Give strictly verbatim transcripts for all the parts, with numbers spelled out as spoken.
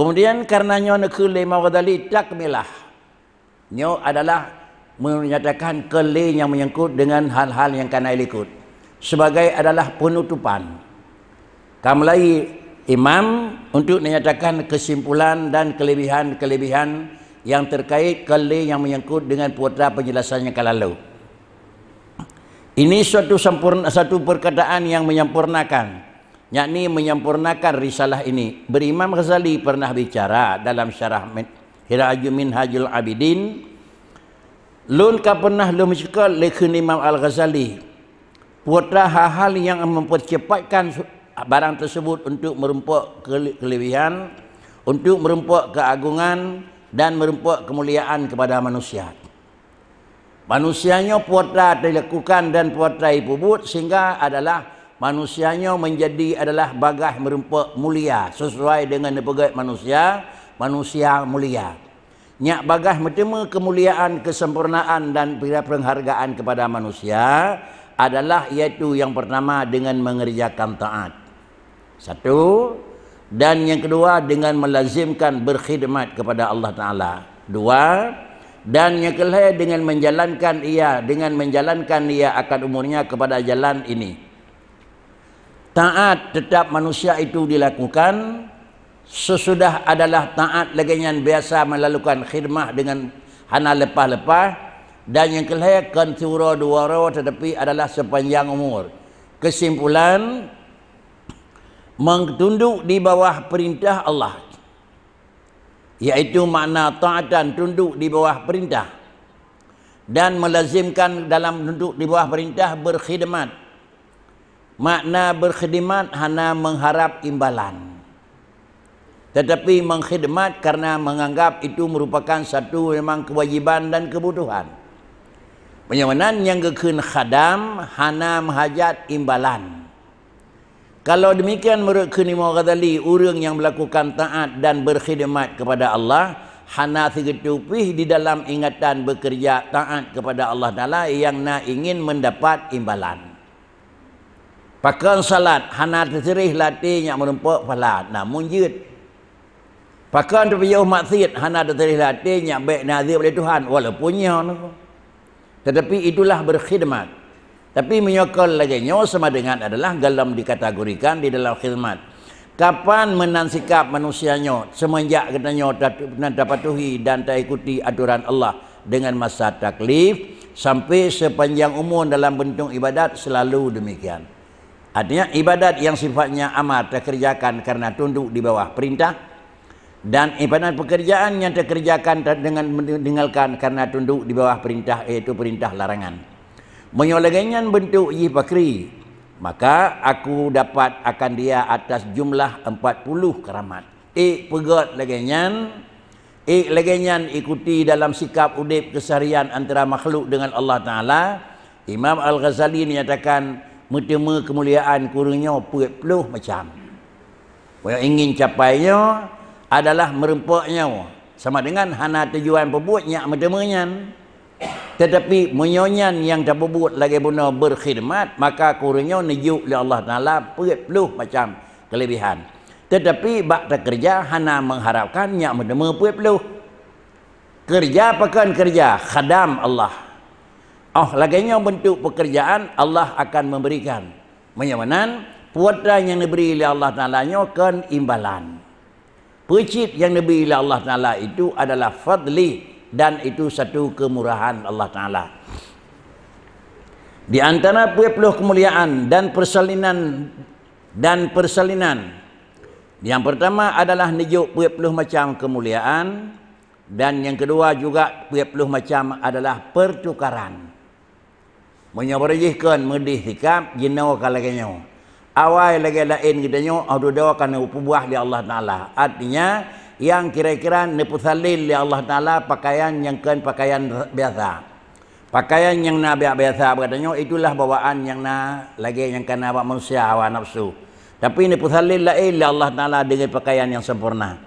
Kemudian karena nyoe neukheun lé Imam Ghazali takmilah. Nyoe adalah menyatakan keu lé nyang menyangkut dengan hal-hal nyang ka na likot sebagai adalah penutupan. Ka mulai imam untuk menyatakan kesimpulan dan kelebihan-kelebihan yang terkait keu lé nyang menyangkut dengan putra penjelasan nyang ka lalu. Ini suatu sempurna, satu perkataan yang menyempurnakan, yakni menyempurnakan risalah ini. Beurimam Ghazali pernah bicara dalam syarah Min-, Siraju Minhajul Abidin, lôn ka pernah lôn meucukot lé kheun Imam Al-Ghazali, putra hal-hal yang mempercepatkan su-, barang tersebut untuk merumpok kele-, kelebihan, untuk merumpok keagungan, dan merumpok kemuliaan kepada manusia. Manusia nyoe putra dilakukan dan putra ipubuet sehingga adalah manusia nyoe menjadi adalah bagaih meurumpok mulia sesuai dengan neupeugét manusia, manusia mulia. Nyak bagaih meuteumé kemuliaan, kesempurnaan dan penghargaan kepada manusia adalah yaitu yang pertama dengan mengerjakan taat. Satu, dan yang kedua dengan melazimkan berkhidmat kepada Allah Taala. Dua, dan yang kelhée dengan menjalankan ia, dengan menjalankan ia akan umurnya kepada jalan ini. Taat tetap manusia itu dilakukan sesudah adalah taat lagée nyan biasa melalukan khidmah dengan hana leupah-leupah, dan yang kelhée kon siuroe dua uroe tetapi adalah sepanjang umur. Kesimpulan, mengtunduk di bawah perintah Allah, yaitu makna taatan tunduk di bawah perintah, dan melazimkan dalam tunduk di bawah perintah berkhidmat. Makna berkhidmat hana mengharap imbalan, tetapi mengkhidmat karena menganggap itu merupakan satu memang kewajiban dan kebutuhan. Meunyoe meunan nyang geukheun khadam hana meuhajat imbalan. Kalau demikian, menurut kheun Imam Ghazali, ureuëng nyang melakukan taat dan berkhidmat kepada Allah hana sigeutupih di dalam ingatan bekerja taat kepada Allah Taala yang na ingin mendapat imbalan. Pakon salat hana teuseureh lam até nyak meurumpok pahala, namun jeuet. Pakon teupiôh maksiat hana teuseureh lam até nyak bék na azeueb lé Tuhan, walaupun nyoe. Tetapi itulah berkhidmat. Tapi meunyoe kon lagée nyoe sama dengan adalah golom dikategorikan di dalam khidmat. Kapan meunan sikap manusia nyoe semenjak geutanyoe tat-, tapatuhi dan taikuti aturan Allah dengan masa taklif sampai sepanjang umur dalam bentuk ibadat selalu demikian. Artinya ibadat yang sifatnya amar takerjakan karena tunduk di bawah perintah, dan ibadat pekerjaan yang takerjakan ta-, dengan meninggalkan karena tunduk di bawah perintah, yaitu perintah larangan. Meunyoe lagée nyan bentuk jih pakri, maka aku dapat akan dia atas jumlah empat puluh keramat. Ék peugét lagée nyan, ék lagée nyan ikuti dalam sikap udeb keseharian antara makhluk dengan Allah Taala. Imam Al-Ghazali menyatakan meuteumé keumuliaan keu ureuëng nyoe peuet ploh macam. Nyang ingin capai nyoe adalah meurumpok nyoe, sama dengan hana tujuan peubuet nyak meuteumé nyan. Tetapi meunyoe nyan nyang tapeubuet lagée bunoe berkhidmat, maka keu ureuëng nyoe neujok lé Allah Taala peuet ploh macam kelebihan. Tetapi bak takerja hana mengharapkan nyak meuteumé peuet ploh. Kerja pakon kerja khadam Allah. Oh lagée nyoe bentuk pekerjaan, Allah akan memberikan. Meunyoe meunan, putra nyang neubri lé Allah Taala nyoe kon imbalan. Peucit nyang neubri lé Allah Taala itu adalah fadli dan itu satu kemurahan Allah Taala. Di antara peuet ploh keumuliaan dan persalinan, dan persalinan, yang pertama adalah neujok peuet ploh macam keumuliaan, dan yang kedua juga peuet ploh macam adalah pertukaran. Meunyoe barô jih kon meudeh sikap, jinoe ka lagée nyoe. Awai lagée laén geutanyoe, oh dudoe ka neupeubuah lé Allah Taala. Artinya, nyang kira-kira neupeusalin lé Allah Taala pakaian nyang kon pakaian biasa. Pakaian nyang na biasa bak geutanyoe itulah bawaan nyang na lagée nyang ka na bak manusia hawa nafsu. Tapi neupeusalin laén lé Allah Taala deungon pakaian nyang sempurna.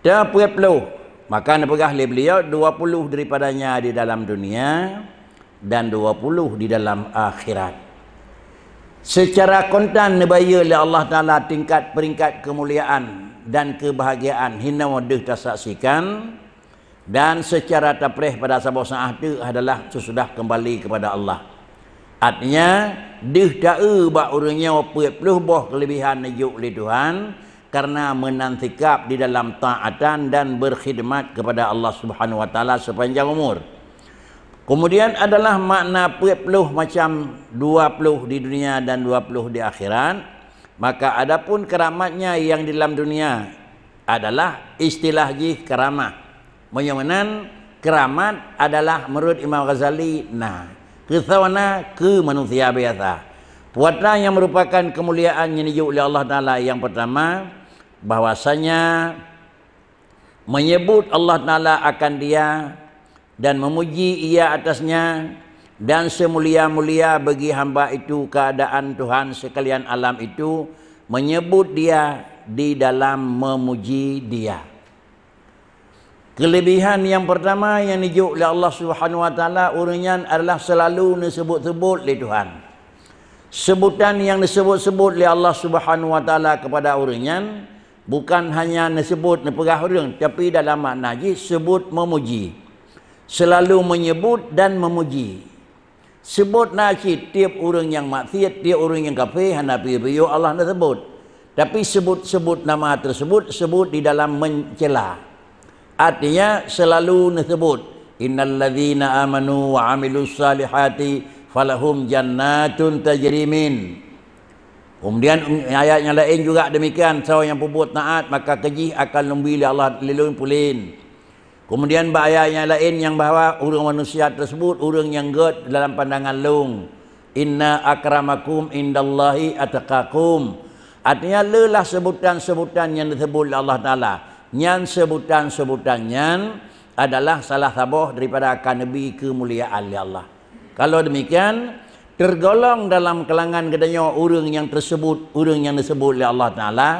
Tapeuet ploh, maka neupeugah lé beliau dua puluh daripadanya di dalam dunia dan dua puluh di dalam akhirat. Secara kontan neubayeue lé Allah Taala tingkat peringkat keumuliaan dan keubahgiaan hinoe deuh tasaksikan, dan seucara tapreh pada saboh saát teuk adalah seusudah keumbali keupada Allah. Artinya, deuh taeu bak ureuëng nyoe peuet ploh boh keuleubehan neujok lé Tuhan, kareuna meunan sikap di dalam taatan dan beukhidmat keupada Allah Subhanahu wa Taala seupanjang umur. Keumudian adalah makna peuet ploh macam, dua ploh di dunia dan dua ploh di akhirat. Maka adapun keuramatnya nyang di dalam dunia adalah istilah jih keuramah. Meunyoe meunan, keuramat adalah meunurot Imam Ghazali na, keusoe na keu manusia biasa. Peue atra nyang meurupakan keumuliaan nyang neujok lé Allah Taala? Nyang peurtama, bahwasanya meunyeubot Allah Taala akan Dia dan meumuji Ia atasnya, dan seumulia-mulia bagi hamba itu keuadaan Tuhan seukalian alam itu meunyeubot Dia di dalam meumuji Dia. Keuleubehan nyang peurtama nyang neujok lé Allah Subhanahu wa Taala, ureuëng nyan adalah seulalu neuseubot-seubot lé Tuhan. Seubotan nyang neuseubot-seubot lé Allah Subhanahu wa Taala keupada ureuëng nyan bukan hanya neuseubot neupeugah ureuëng, tapi dalam makna jih seubot meumuji. Seulalu meunyeubot dan meumuji. Seubot na cit tieb ureuëng nyang maksiet, tieb ureuëng nyang kafé, hana piôh-piôh Allah neuseubot. Tapi seubot-seubot nama teuseubot, seubot di dalam meuncela. Artinya, seulalu neuseubot, "Innal ladzina amanu wa amilus salihati falahum jannatun tajri min." Keumudian, ayat nyang laén juga deumikian, "Soe nyang peubuet taát, maka keu jih akan lôn bri lé Allah lé Lôn pulen." Keumudian bak ayat nyang laén nyang bahwa ureuëng manusia teuseubot ureuëng nyang gét dalam pandangan Lôn, "Inna akramakum indallahi atqakum." Artinya, le lah seubotan-seubotan nyang teuseubot lé Allah Taala. Nyan seubotan-seubotan nyan adalah salah saboh daripada akan neubri keumuliaan lé Allah. Kalau demikian, tergolong dalam kalangan geutanyoe ureuëng nyang teuseubot, ureuëng nyang neuseubot lé Allah Taala,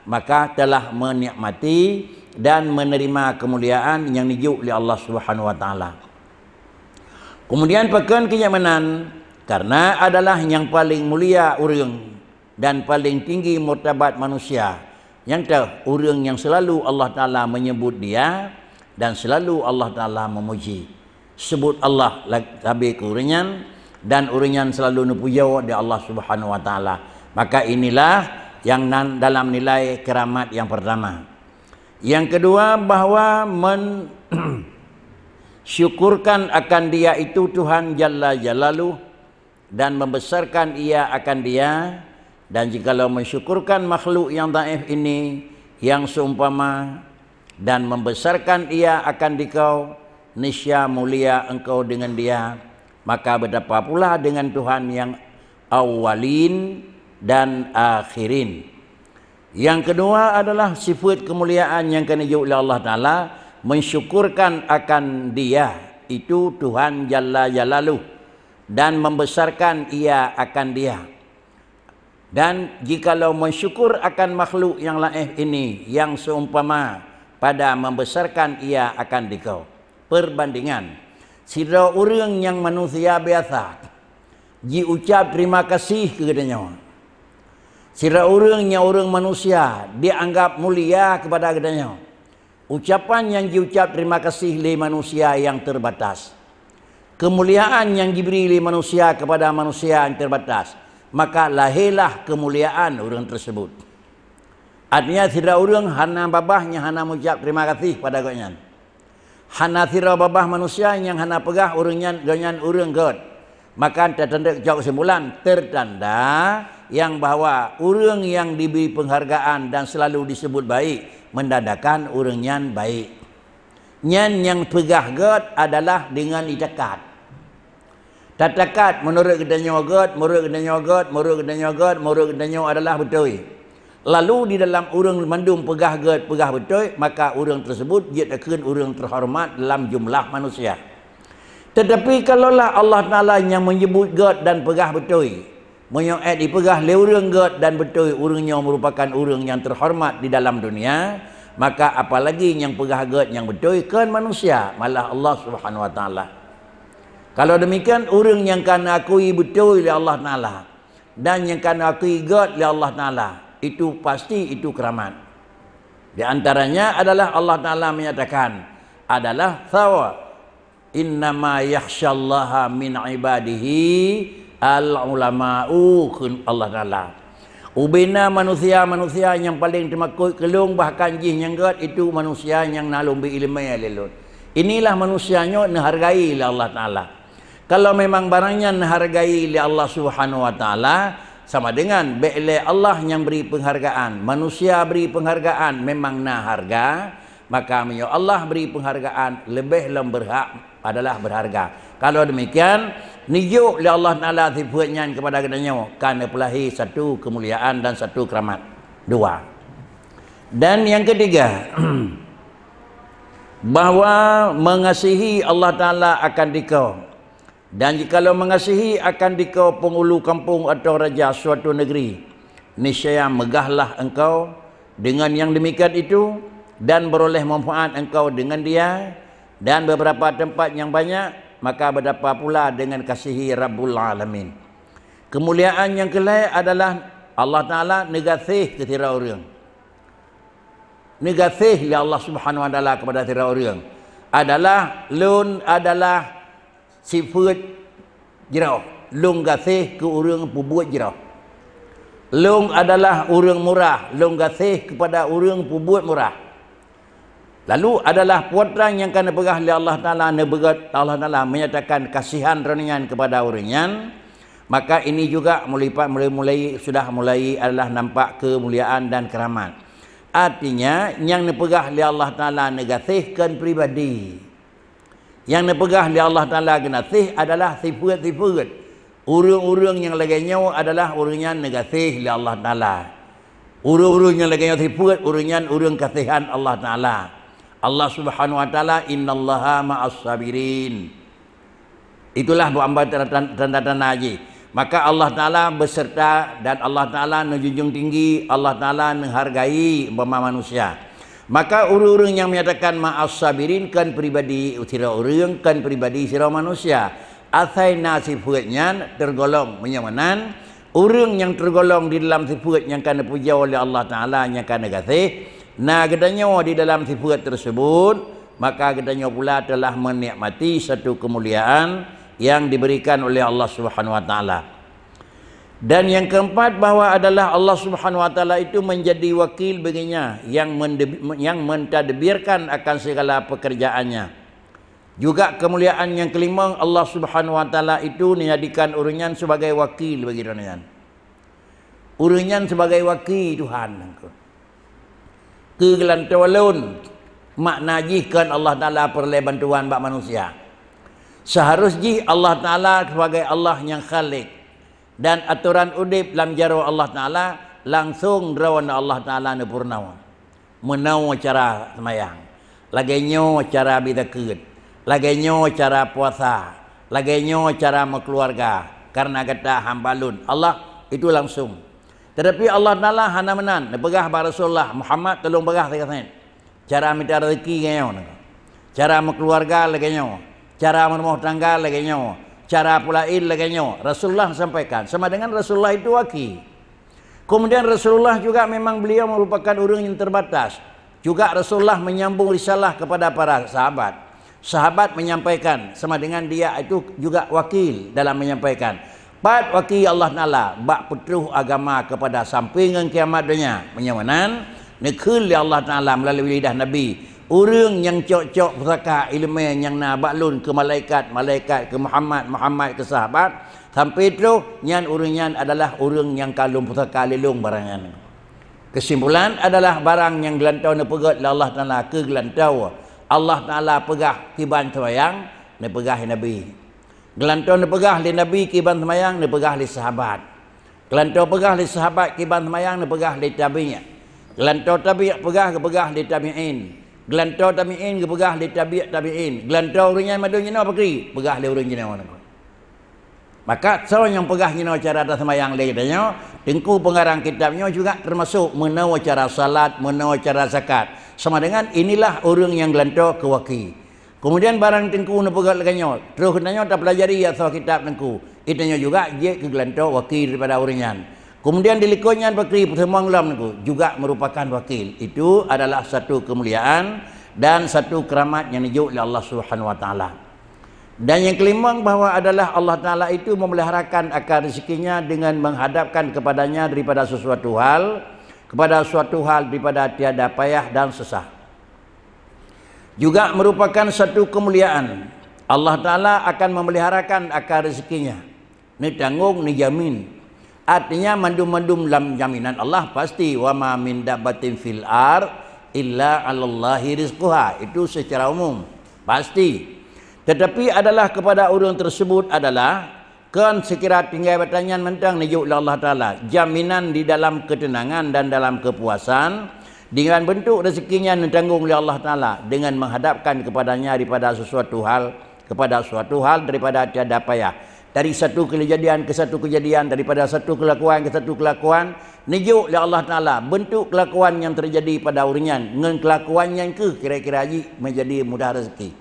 maka telah menikmati dan menerima keumuliaan nyang neujok lé Allah Subhanahu wa Taala. Keumudian pakon keu nyan meunan, kareuna adalah nyang paleng mulia ureuëng dan paleng tinggi martabat manusia. Nyang teuh, ureuëng nyang seulalu Allah Taala meunyeubot Dia dan seulalu Allah Taala meumuji. Seubot Allah la-, sabe keu ureuëng nyan, dan ureuëng nyan seulalu neupujoe di Allah Subhanahu wa Taala. Maka inilah nyang nan dalam nilai keuramat nyang peurtama. Nyang keudua, bahwa men-, syukurkan akan Dia itu Tuhan Jalla Jalaluh, dan membesarkan Ia akan Dia, dan jikalau mensyukurkan makhluk yang dhaif ini, yang seumpama, dan membesarkan Ia akan dikau, niscaya mulia engkau dengan Dia, maka betapa pula dengan Tuhan yang awalin dan akhirin. Nyang keudua adalah sifat keumuliaan nyang ka neujok lé Allah Taala, mensyukurkan akan Dia, itu Tuhan Jalla Jalaluh, dan membesarkan Ia akan Dia. Dan jikalau mensyukur akan makhluk yang laén ini yang seumpama pada membesarkan Ia akan dikau. Perbandingan, sidroe ureuëng nyang manusia biasa jiucap terima kasih keu geutanyoe. Sidroe ureuëng nyang ureuëng manusia dianggap mulia keupada geutanyoe. Ucapan nyang jiucap terima kasih lé manusia nyang terbatas. Keumuliaan nyang jibri lé manusia keupada manusia nyang terbatas, maka lahé lah keumuliaan ureuëng teuseubot. Artinya, sidroe ureuëng hana babah nyang hana meucap terima kasih pada gobnyan. Hana sidroe babah manusia nyang hana peugah ureuëng nyan, gobnyan ureuëng gét. Maka teutanyoe cok kesimpulan, tertanda nyang bahwa ureuëng nyang dibri penghargaan dan selalu disebut baik, menandakan ureuëng nyan baik. Nyan nyang peugah gét adalah dengan itakat. Tatakat meunurot geutanyoe gét, meunurot geutanyoe gét, meunurot geutanyoe gét, meunurot geutanyoe adalah beutôi. Lalu di dalam ureuëng mandum peugah gét, peugah beutôi, maka ureuëng teuseubot jeuet takheun ureuëng teuhoreumat dalam jumlah manusia. Teutapi kalaulah Allah Taala nyang meunyeubot gét dan peugah beutôi, meunyoe ék jipeugah lé ureuëng gét dan beutôi ureuëng nyoe meurupakan ureuëng nyang teuhoreumat di dalam dunia, maka apalagi nyang peugah gét nyang beutôi kon manusia, malah Allah Subhanahu wa Taala. Kalau demikian, ureuëng nyang ka neuakui beutôi lé Allah Taala dan nyang ka neuakui gét lé Allah Taala, itu pasti itu keuramat. Di antaranya adalah Allah Taala menyatakan adalah sawa, "Innama yakhsyallaha min ibadihi al-ulama'u," kheun Allah Taala. "Ubena manusia-manusia nyang paleng teumakot keu Lôn, bahkan jih nyang gét itu manusia nyang na Lôn bri iéleumé lé Lôn." Inilah manusia nyoe neuhargai lé Allah Taala. Kalau memang barang nyan neuhargai lé Allah Subhanahu wa Taala, sama dengan bék lé Allah nyang bri peunghargaan, manusia bri peunghargaan memang na harga, maka meunyoe Allah bri peunghargaan, leubeh lom beurhak adalah beurharga. Kalau demikian, neujok lé Allah Taala sifeuet nyan keupada geutanyoe, ka neupeulahé satu keumuliaan dan satu keuramat. Dua. Dan nyang keutiga, bahwa meungasihi Allah Taala akan dikeue. Dan jikalau meungasihi akan dikeue peungulu kampung atawa raja suatu negeri, niscaya meugahlah engkau dengan nyang demikian itu, dan beuroléh manfaat engkau dengan dia, dan beberapa teumpat nyang banyak, maka beudapa pula dengan kasihi Rabbul Alamin. Keumuliaan nyang keulhée adalah Allah Taala neugaséh keu sidroe ureuëng. Neugaséh lé Allah Subhanahu wa Taala keupada sidroe ureuëng adalah, "Lôn adalah sifeuet jroh, Lôn gaséh keu ureuëng peubuet jroh. Lôn adalah ureuëng murah, Lôn gaséh keupada ureuëng peubuet murah." Lalu adalah peue nyang ka neupeugah lé Allah Taala, neupeugah Allah Taala menyatakan kasihan Droeneuh nyan keupada ureuëng nyan, maka ini juga meulipat mulai, mulai sudah mulai adalah nampak keumuliaan dan keuramat. Artinya, nyang neupeugah lé Allah Taala neugaséh kon pribadi. Nyang neupeugah lé Allah Taala geunaséh adalah sifeuet-sifeuet. Ureuëng-ureuëng nyang lagée nyoe adalah ureuëng nyan neugaséh lé Allah Taala. Ureuëng-ureuëng nyang lagée nyoe sifeuet, ureuëng nyan ureuëng kasihan Allah Taala. Allah Subhanahu wa Taala, "Innallaha ma'as sabirin." Itulah buah tanda-tanda jih. Maka Allah Taala beserta dan Allah Taala neujunjung tinggi, Allah Taala neuhargai umpama manusia. Maka ureuëng-ureuëng nyang menyatakan ma'as sabirin kon pribadi sidroe ureuëng, kon pribadi sidroe manusia. Asai na sifeuet nyan teugolong meunyoe meunan, ureuëng nyang teugolong di dalam sifeuet nyang ka neupujoe lé Allah Taala nyang ka neugaséh, na geutanyoe di dalam sifeuet tersebut, maka geutanyoe pula telah menikmati satu kemuliaan yang diberikan oleh Allah Subhanahu wa Taala. Dan yang keempat, bahwa adalah Allah Subhanahu wa Taala itu menjadi wakil baginya yang mendeb-, yang mentadbirkan akan segala pekerjaannya. Juga kemuliaan yang kelima, Allah Subhanahu wa Taala itu menjadikan ureuëng nyan sebagai wakil bagi ureuëng nyan. Ureuëng nyan sebagai wakil Tuhan. Keu geulantoe lôn, makna jih kon Allah Taala peureulée bantuan bak manusia. Seharus jih Allah Taala sebagai Allah nyang Khalik, dan atoran udeb lam jaroe Allah Taala langsong droeneuh Allah Taala neupeurunoe. Meunoe cara seumayang, lagée nyoe cara bi zakeuet, lagée nyoe cara puasa, lagée nyoe cara meukeuluwarga, kareuna gata hamba lôn. Allah itu langsong. Tetapi Allah Taala hana meunan, neupeugah bak Rasulullah, "Muhammad, tulông peugah sigoe seuet. Cara mita rezeki lagée nyoe, cara meukeuluwarga lagée nyoe, cara meurumoh tangga lagée nyoe, cara peulaén lagée nyoe." Rasulullah sampaikan, sama dengan Rasulullah itu wakil. Kemudian Rasulullah juga memang beliau merupakan ureuëng yang terbatas. Juga Rasulullah menyambung risalah kepada para sahabat. Sahabat menyampaikan, sama dengan dia itu juga wakil dalam menyampaikan. Pat wakil Allah Taala bak peutroh agama kepada sampai ngon kiamat donya. Meunyoe meunan, neukheun lé Allah Taala meulalu lidah Nabi, "Ureuëng nyang cok-cok pusaka iéleumé nyang na bak lôn keu malaikat, malaikat keu Muhammad, Muhammad keu sahabat, sampai troh, nyan ureuëng nyan adalah ureuëng nyang ka lôn pusaka lé lôn barang nyan." Keusimpulan adalah barang nyang geulantoe neupeugét lé Allah Taala keu geulantoe Allah Taala peugah kiban seumayang, neupeugah lé Nabi. Geulantoe neupeugah lé Nabi kiban seumayang, neupeugah lé sahabat. Geulantoe peugah lé sahabat kiban seumayang, neupeugah lé tabi'. Geulantoe tabi' peugah geupeugah lé tabi'in. Geulantoe tabi'in geupeugah lé tabi' tabi'in. Geulantoe ureuëng nyan mandum jinoe pakri, peugah lé ureuëng jinoe. Maka soe nyang peugah jinoe cara taseumayang lé geutanyoe, teungku peungarang kitab nyoe juga teumasok meunoe cara salat, meunoe cara zakat. Sama dengan inilah ureuëng nyang geulantoe keu wakil. Kemudian barang teungku neupeugét lagée nyoe, troh geutanyoe tapeulajari asoe kitab teungku. Geutanyoe juga jeuet keu geulantoe wakil daripada ureuëng nyan. Kemudian di likot nyan pakri peuteumong lom niku juga merupakan wakil. Itu adalah satu kemuliaan dan satu keramat yang dijok oleh Allah Subhanahu Wa Taala. Dan yang kelimong bahwa adalah Allah Taala itu memeliharakan akan rezekinya dengan menghadapkan kepadanya daripada sesuatu hal kepada suatu hal daripada tiada payah dan susah. Juga merupakan satu kemuliaan. Allah Taala akan memeliharakan akan rezekinya. Neutanggong, neujamin. Artinya mandum-mandum lam jaminan Allah pasti, "Wa ma min dabbatin fil ard illa 'alallahi rizquha." Itu secara umum, pasti. Tetapi adalah kepada ureuëng tersebut adalah kon sekira tinggai batanyan mantong neujok lé Allah Taala jaminan di dalam ketenangan dan dalam kepuasan dengan bentuk rezekinya neutanggong lé Allah Taala dengan menghadapkan kepadanya daripada sesuatu hal kepada suatu hal daripada tiada payah. Dari satu kejadian ke satu kejadian, daripada satu kelakuan ke satu kelakuan, neujok lé Allah Taala bentuk kelakuan yang terjadi pada ureuëng nyan ngon kelakuan nyan keuh kira-kira jih menjadi mudah rezeki.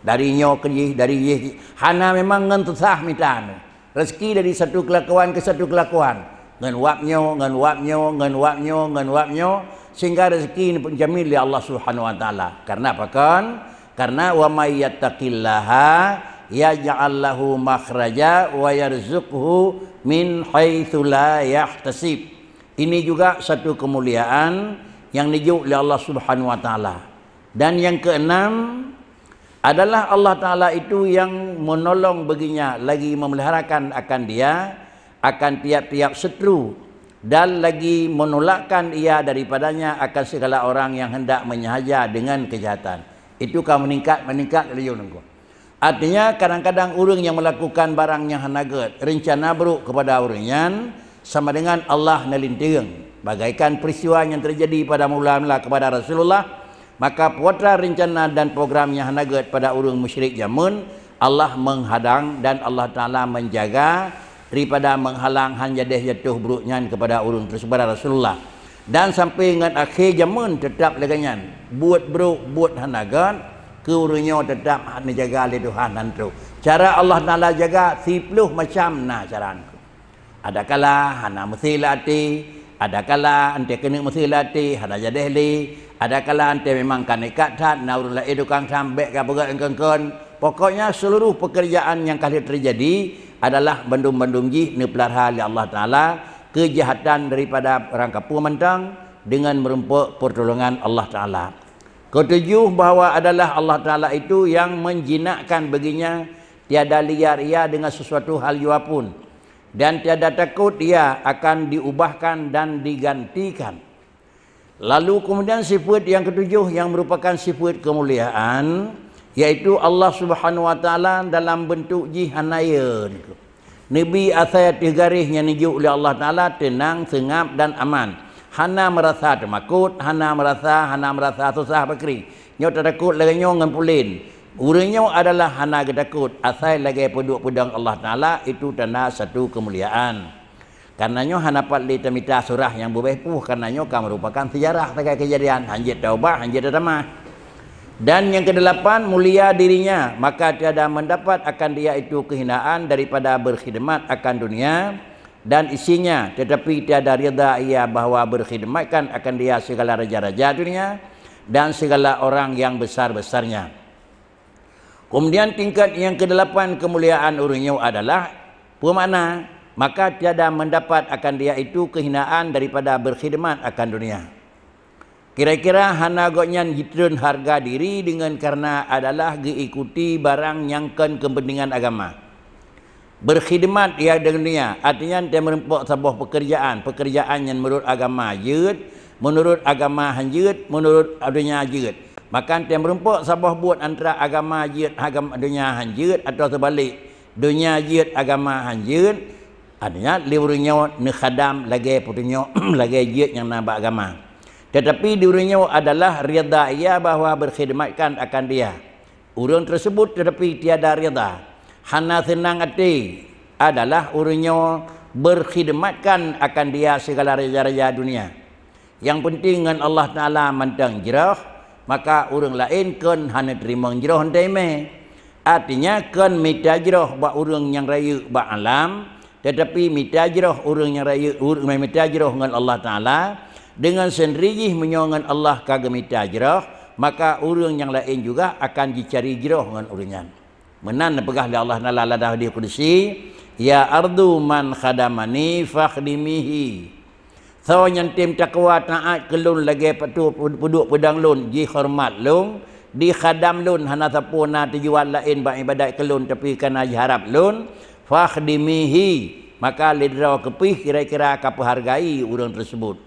Dari nyoe ke jih, dari jih, hana memang ngon teusah mita nyoe. Rezeki dari satu kelakuan ke satu kelakuan. Ngon wab nyoe, ngon wab nyoe, ngon wab nyoe, ngon wab nyoe, sehingga rezeki neujamin lé Allah Subhanahu Wa Taala. Karena apa kon? Karena, "Wa may yattaqillaha yaj'al lahu makhraja wa yarzuqhu min haitsu la yahtasib." Ini juga satu kemuliaan yang dijok lé Allah Subhanahu Wa Taala. Dan yang keenam adalah Allah Taala itu yang menolong baginya lagi memeliharakan akan dia akan tiap-tiap seutru dan lagi menolakkan ia daripadanya akan segala orang yang hendak menyahaja dengan kejahatan. Itu ka meningkat, meningkat laju nunggu. Artinya, kadang-kadang ureuëng yang melakukan barang yang hana gét, rencana buruk kepada ureuëng nyan, sama dengan Allah neulinteng. Bagaikan peristiwa yang terjadi pada mula-mula kepada Rasulullah, maka putra rencana dan program yang hana gét pada ureuëng musyrik jameun, Allah menghadang dan Allah Taala menjaga daripada menghalang han jadeh jatuh buruk nyan kepada ureuëng tersebut Rasulullah. Dan sampai ngon akhé jameun tetap lagée nyan, buet brok, buet hana gét, keu ureuëng nyoe tetap neujaga lé Tuhan hantu. Cara Allah Taala jaga siploh macam na cara nyan. Adakala hana meusi lam até, adakala anté keuneuk meusi lam até, hana jadeh lé, adakala anté memang ka nekat that, na ureuëng laén tukang tham bék ka peugét engkeun-keun. Pokoknya seluruh pekerjaan yang ka lheueh terjadi adalah bandum-bandum jih neupeulara lé Allah Taala keujahatan daripada orang kapeue mantong dengan meurumpok pertolongan Allah Taala. Ketujuh, bahwa adalah Allah Taala itu yang menjinakkan baginya tiada liar ia dengan sesuatu hal jua pun, dan tiada takut ia akan diubahkan dan digantikan. Lalu kemudian sifat yang ketujuh yang merupakan sifat kemuliaan, yaitu Allah Subhanahu Wa Taala dalam bentuk jih hana ye. Neubi asai ateueh garéh nyang neujok lé Allah Taala teunang, seungab dan aman. Hana meurasa teumakot, hana meurasa, hana meurasa susah pakri. Nyoe tatakot lagée nyoe ngon pulen. Ureuëng nyoe adalah hana geutakot, asai lagée peuduek peudong Allah Taala, itu tanda satu keumuliaan. Karena nyoe hana pat lé tamita surah nyang beubeh puih, karena nyoe ka meurupakan seujarah sagai keujadian, hanjeuet taubat, hanjeuet tatamah. Dan yang kedelapan, mulia dirinya, maka tiada mendapat akan dia itu kehinaan daripada berkhidmat akan dunia dan isinya, tetapi tiada rida ia bahwa berkhidmatkan akan dia segala raja-raja dunia dan segala orang yang besar-besarnya. Kemudian tingkat yang kedelapan kemuliaan ureuëng nyoe adalah, peue makna, maka tiada mendapat akan dia itu kehinaan daripada berkhidmat akan dunia. Kira-kira hana gobnyan jitreun harga diri dengan karena adalah geuikuti barang nyang kon kepentingan agama. Berkhidmat ia dunia, artinya teumeureumpok saboh pekerjaan, pekerjaan nyang menurut agama jeuet, menurut agama hanjeuet, menurut dunia jeuet. Maka teumeureumpok saboh buet antara agama jeuet, agama dunia hanjeuet, atau teubalik, dunia jeuet, agama hanjeuet, artinya lé ureuëng nyoe neukhadam lagée peutunyok lagée jeuet nyang na bak agama. Tetapi di ureuëng nyoe adalah rida ia bahwa berkhidmatkan akan dia. Ureuëng tersebut tetapi tiada rida, hana seunang até adalah ureuëng nyoe berkhidmatkan akan dia segala raja-raja dunia. Yang penting ngon Allah Taala mantong jroh, maka ureuëng laén kon hana teurimong jroh nteumé. Artinya kon mita jroh bak ureuëng nyang rayeuk bak alam, Teutapi mita jroh ureuëng nyang rayeuk, ureuëng mita jroh ngon Allah Taala, deungon seundiri jih meunyoe ngon Allah ka geumita jroh, maka ureuëng nyang laén juga akan jicari jroh ngon ureuëng nyan. Meunan neupeugah lé Allah Taala lam hadis qudsi, "Ya ardu man khadamani fakhdimihi." Soe nyang tem takwa taát keu lôn lagée peuduek peudong lôn, jihoreumat lôn, dikhadam lôn, hana sapeue na tujuan laén bak iébadat keu lôn tapi kana jiharab lôn, fakhdimihi, maka lé droe keupiih kira-kira ka peuhargai ureuëng teuseubut.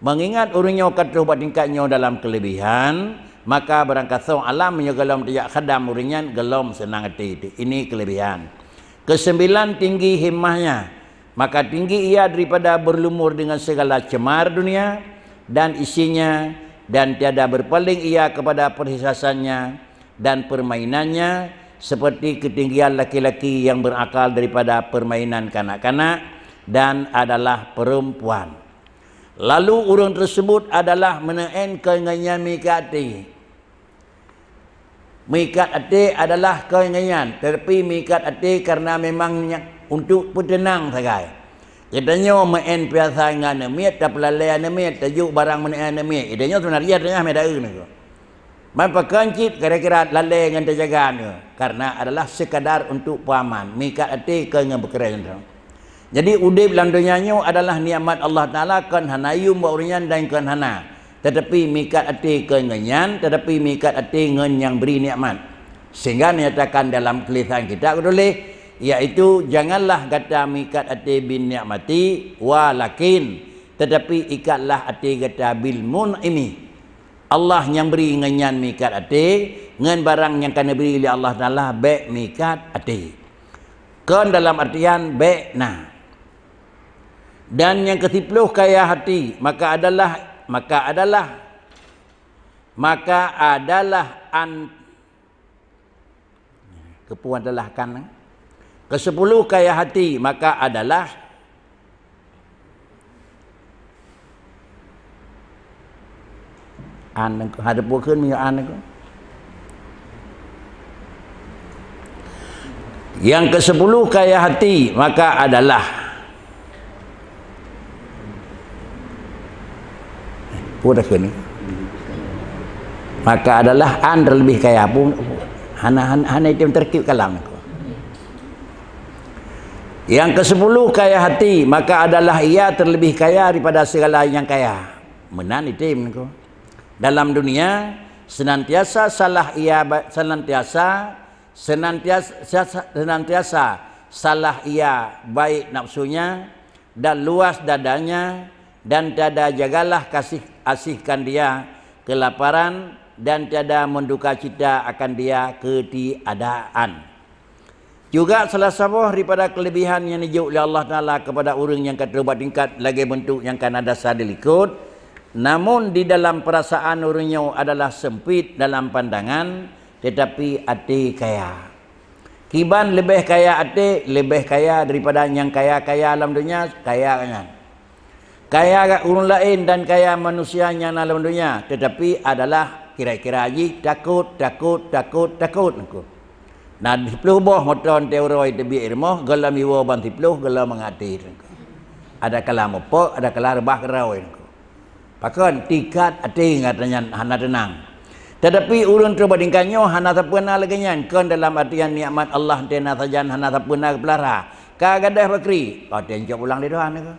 Meungingat ureuëng nyoe ka troh bak tingkat nyoe dalam keuleubihan, maka barangkasoe alam meunyoe gohlom tajak khadam ureuëng nyan gohlom seunang até. Ini keuleubihan. Keuseubilan, tinggi himmahnya, maka tinggi ia daripada beurlumur deungon sigala ceumar dunia dan isinya, dan tiada beurpaléng ia keupada perhiasannya dan peurmainannya, seperti keutinggian laki-laki nyang beurakal daripada peurmainan kanak-kanak dan adalah peurempuan. Lalu ureuëng teuseubut adalah meuneuen keu ngon nyan meuikat até. Meuikat até adalah keu ngon nyan, teutapi meuikat até kareuna memang nyan untuk peuteunang sagai. Geutanyoe meu'en piasa ngon aneuk miet, tapeulalée aneuk miet, tajok barang meuneuen aneuk miet. Geutanyoe seubeunarjih tanyoe meudaeu nyoe. Man pakon cit kira-kira lalée ngon teujaga nyoe, kareuna adalah sekadar untuk peuaman, meuikat até keu ngon beukreun droe. Jadi udeb lam donya nyoe adalah nikmat Allah Taala, kon hana yum bak ureuëng nyan dan kon hana, teutapi meuikat até keu ngon nyan, teutapi meuikat até ngon nyang bri nikmat. Sehingga dinyatakan dalam tulisan kitab geutuléh, yaitu, "Janganlah gata meuikat até bin nikmati, walakin, teutapi ikatlah até gata bil mun'imi." Allah nyang bri ngon nyan meuikat até, ngon barang nyang ka neubri lé Allah Taala bék meuikat até. Kon dalam artian bék na. Dan nyang keusiploh kaya hati, maka adalah, maka adalah, maka adalah an-, keupeue adalah kan? Keusiploh kaya hati, maka adalah An, hana peue kheun meunyoe an. Nyang keusiploh kaya hati, maka adalah. Peue dah kheun? Maka adalah an terlebih kaya pun hana, hana, hana item terkib kalam. Nyang keusiploh kaya hati, maka adalah ia terlebih kaya daripada segala nyang kaya. Meunan item niko. Dalam dunia, senantiasa salah ia ba-, senantiasa, senantiasa, senantiasa salah ia baik nafsunya dan luas dadanya, dan tiada jagalah kasih, asihkan dia kelaparan, dan tiada menduka cita akan dia ketiadaan. Juga salah saboh daripada keulebihan nyang neujok lé Allah Taala keupada ureuëng nyang ka teubat tingkat lagée beuntuk nyang ka na dasar dilikot, namun di dalam peurasaan ureuëng nyoe adalah seumpit dalam pandangan, teutapi até kaya. Kiban leubeh kaya até, leubeh kaya daripada nyang kaya-kaya lam donya, kaya nyan. Kaya ureuëng laén dan kaya manusia nyang na lam donya, teutapi adalah kira-kira jih takot, takot, takot, takot niko. Na siploh boh moto teuntée uroe teubiet rumoh, gohlom iwoe ban siploh, gohlom mangat até niko. Ada kala mupok, ada kala reubah keurawe niko. Pakon tingkat até gata nyan hana teunang. Teutapi ureuëng teubat tingkat nyoe hana sapeue na lagée nyan, kon dalam artian nikmat Allah teuh na sajan hana sapeue na geupeulara. Ka gadôh bakri, ka watée nicok pulang lé Tuhan niko.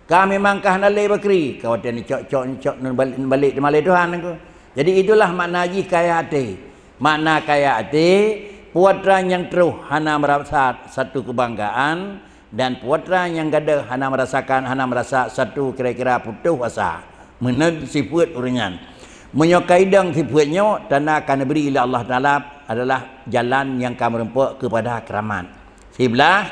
Ka memang ka hana lé bakri, ka watée neucok-cok, neucok neubalek, neubalek teuma lé Tuhan niko. Jadi itulah makna jih kaya até. Makna kaya até, peue atra nyang troh hana meurasa satu keubanggaan, dan peue atra nyang gadôh hana meurasakan, hana meurasa satu kira-kira putôh asa. Meunan sifeuet ureuëng nyan. Meunyoe ka idong sifeuet nyoe, tanda ka neubri lé Allah Taala adalah jalan nyang ka meureumpok keupada keuramat. Siblaih,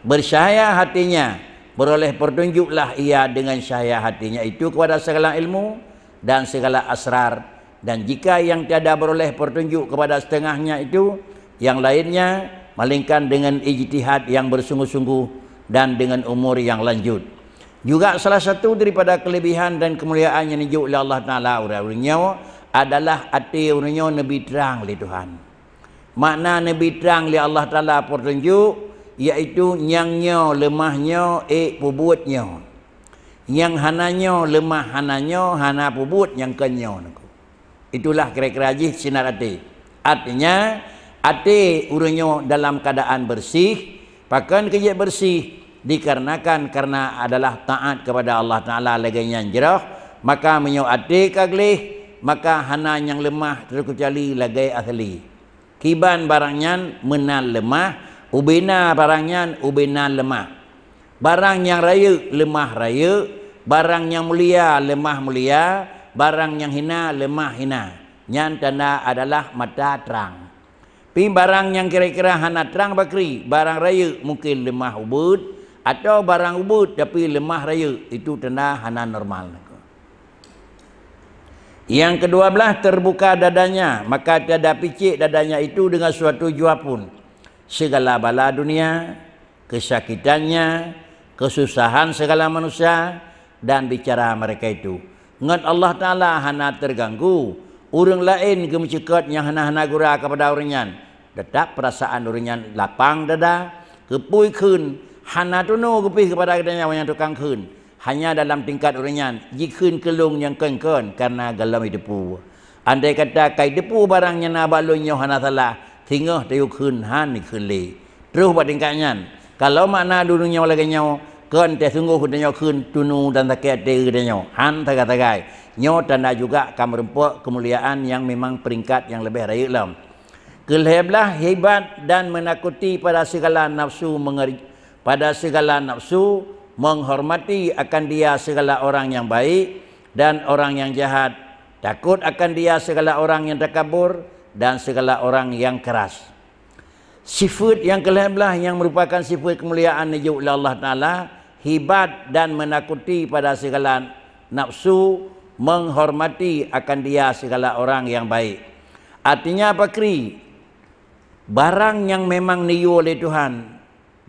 bercahaya hatinya, beroleh petunjuklah ia dengan cahaya hatinya itu kepada segala ilmu dan segala asrar, dan jika yang tiada beroleh petunjuk kepada setengahnya itu, yang lainnya, melainkan dengan ijtihad yang bersungguh-sungguh dan dengan umur yang lanjut. Juga salah satu daripada kelebihan dan kemuliaan yang dijok oleh Allah Taala ureuëng nyoe adalah até ureuëng nyoe neubi trang lé Tuhan. Makna neubi trang lé Allah Taala peutunjuk, yaitu nyang nyoe leumah nyoe ék peubuet nyoe. Nyang hana nyoe leumah hana nyoe hana peubuet nyang kon nyoe. Itulah kira-kira jih sinar até. Artinya, até ureuëng nyoe dalam keadaan bersih. Pakon keu jeuet bersih? Dikarenakan karena adalah taat kepada Allah Taala lagée nyan jroh, maka meunyoe até ka gleh, maka hana nyang leumah teukecuali lagée asli. Kiban barang nyan meunan leumah, ubena barang nyan ubena leumah. Barang nyang rayeuk leumah rayeuk, barang nyang mulia leumah mulia, barang nyang hina leumah hina. Nyan tanda adalah mata trang. Pi barang nyang kira-kira hana trang bakri, barang rayeuk mungkin leumah ubeuet, atau barang ubeuet tapi leumah rayeuk, itu tanda hana normal. Yang kedua belah terbuka dadanya, maka tiada picik dadanya itu dengan suatu jua pun. Segala bala dunia, kesakitannya, kesusahan segala manusia, dan bicara mereka itu. Ngon Allah Taala hana terganggu. Ureuëng laén geumeuceukat nyang hana-hana gura kepada ureuëng nyan. Tetap perasaan ureuëng nyan lapang dada, geupui kheun, hana tunoe geupih kepada geutanyoe nyang tukang kheun. Hanya dalam tingkat ureuëng nyan jikheun keu lôn nyang kon-kon karena gohlom jiteupeue. Andai kata ka jiteupeue barang nyang na bak lôn nyoe hana salah, singoh tayue kheun hán jikheun lé. Troh bak tingkat nyan, kalau makna dudoe nyoe lagée nyoe, kon teuh sunggoh geutanyoe kheun tunoe dan sakét até geutanyoe, hán sagai-sagai. Nyoe tanda juga ka meurumpok keumuliaan nyang memang peringkat nyang leubeh rayeuk lom. Keulhée blaih hibat dan meunakuti pada sigala nafsu menger-, pada sigala nafsu, menghormati akan dia segala orang yang baik dan orang yang jahat, takut akan dia segala orang yang takabur dan segala orang yang keras. Sifeuet nyang keulhée blaih nyang meurupakan sifeuet keumuliaan neujok lé Allah Taala, hibat dan meunakuti pada sigala nafsu, menghormati akan dia segala orang yang baik. Artinya pakri, barang nyang memang neuyue lé Tuhan,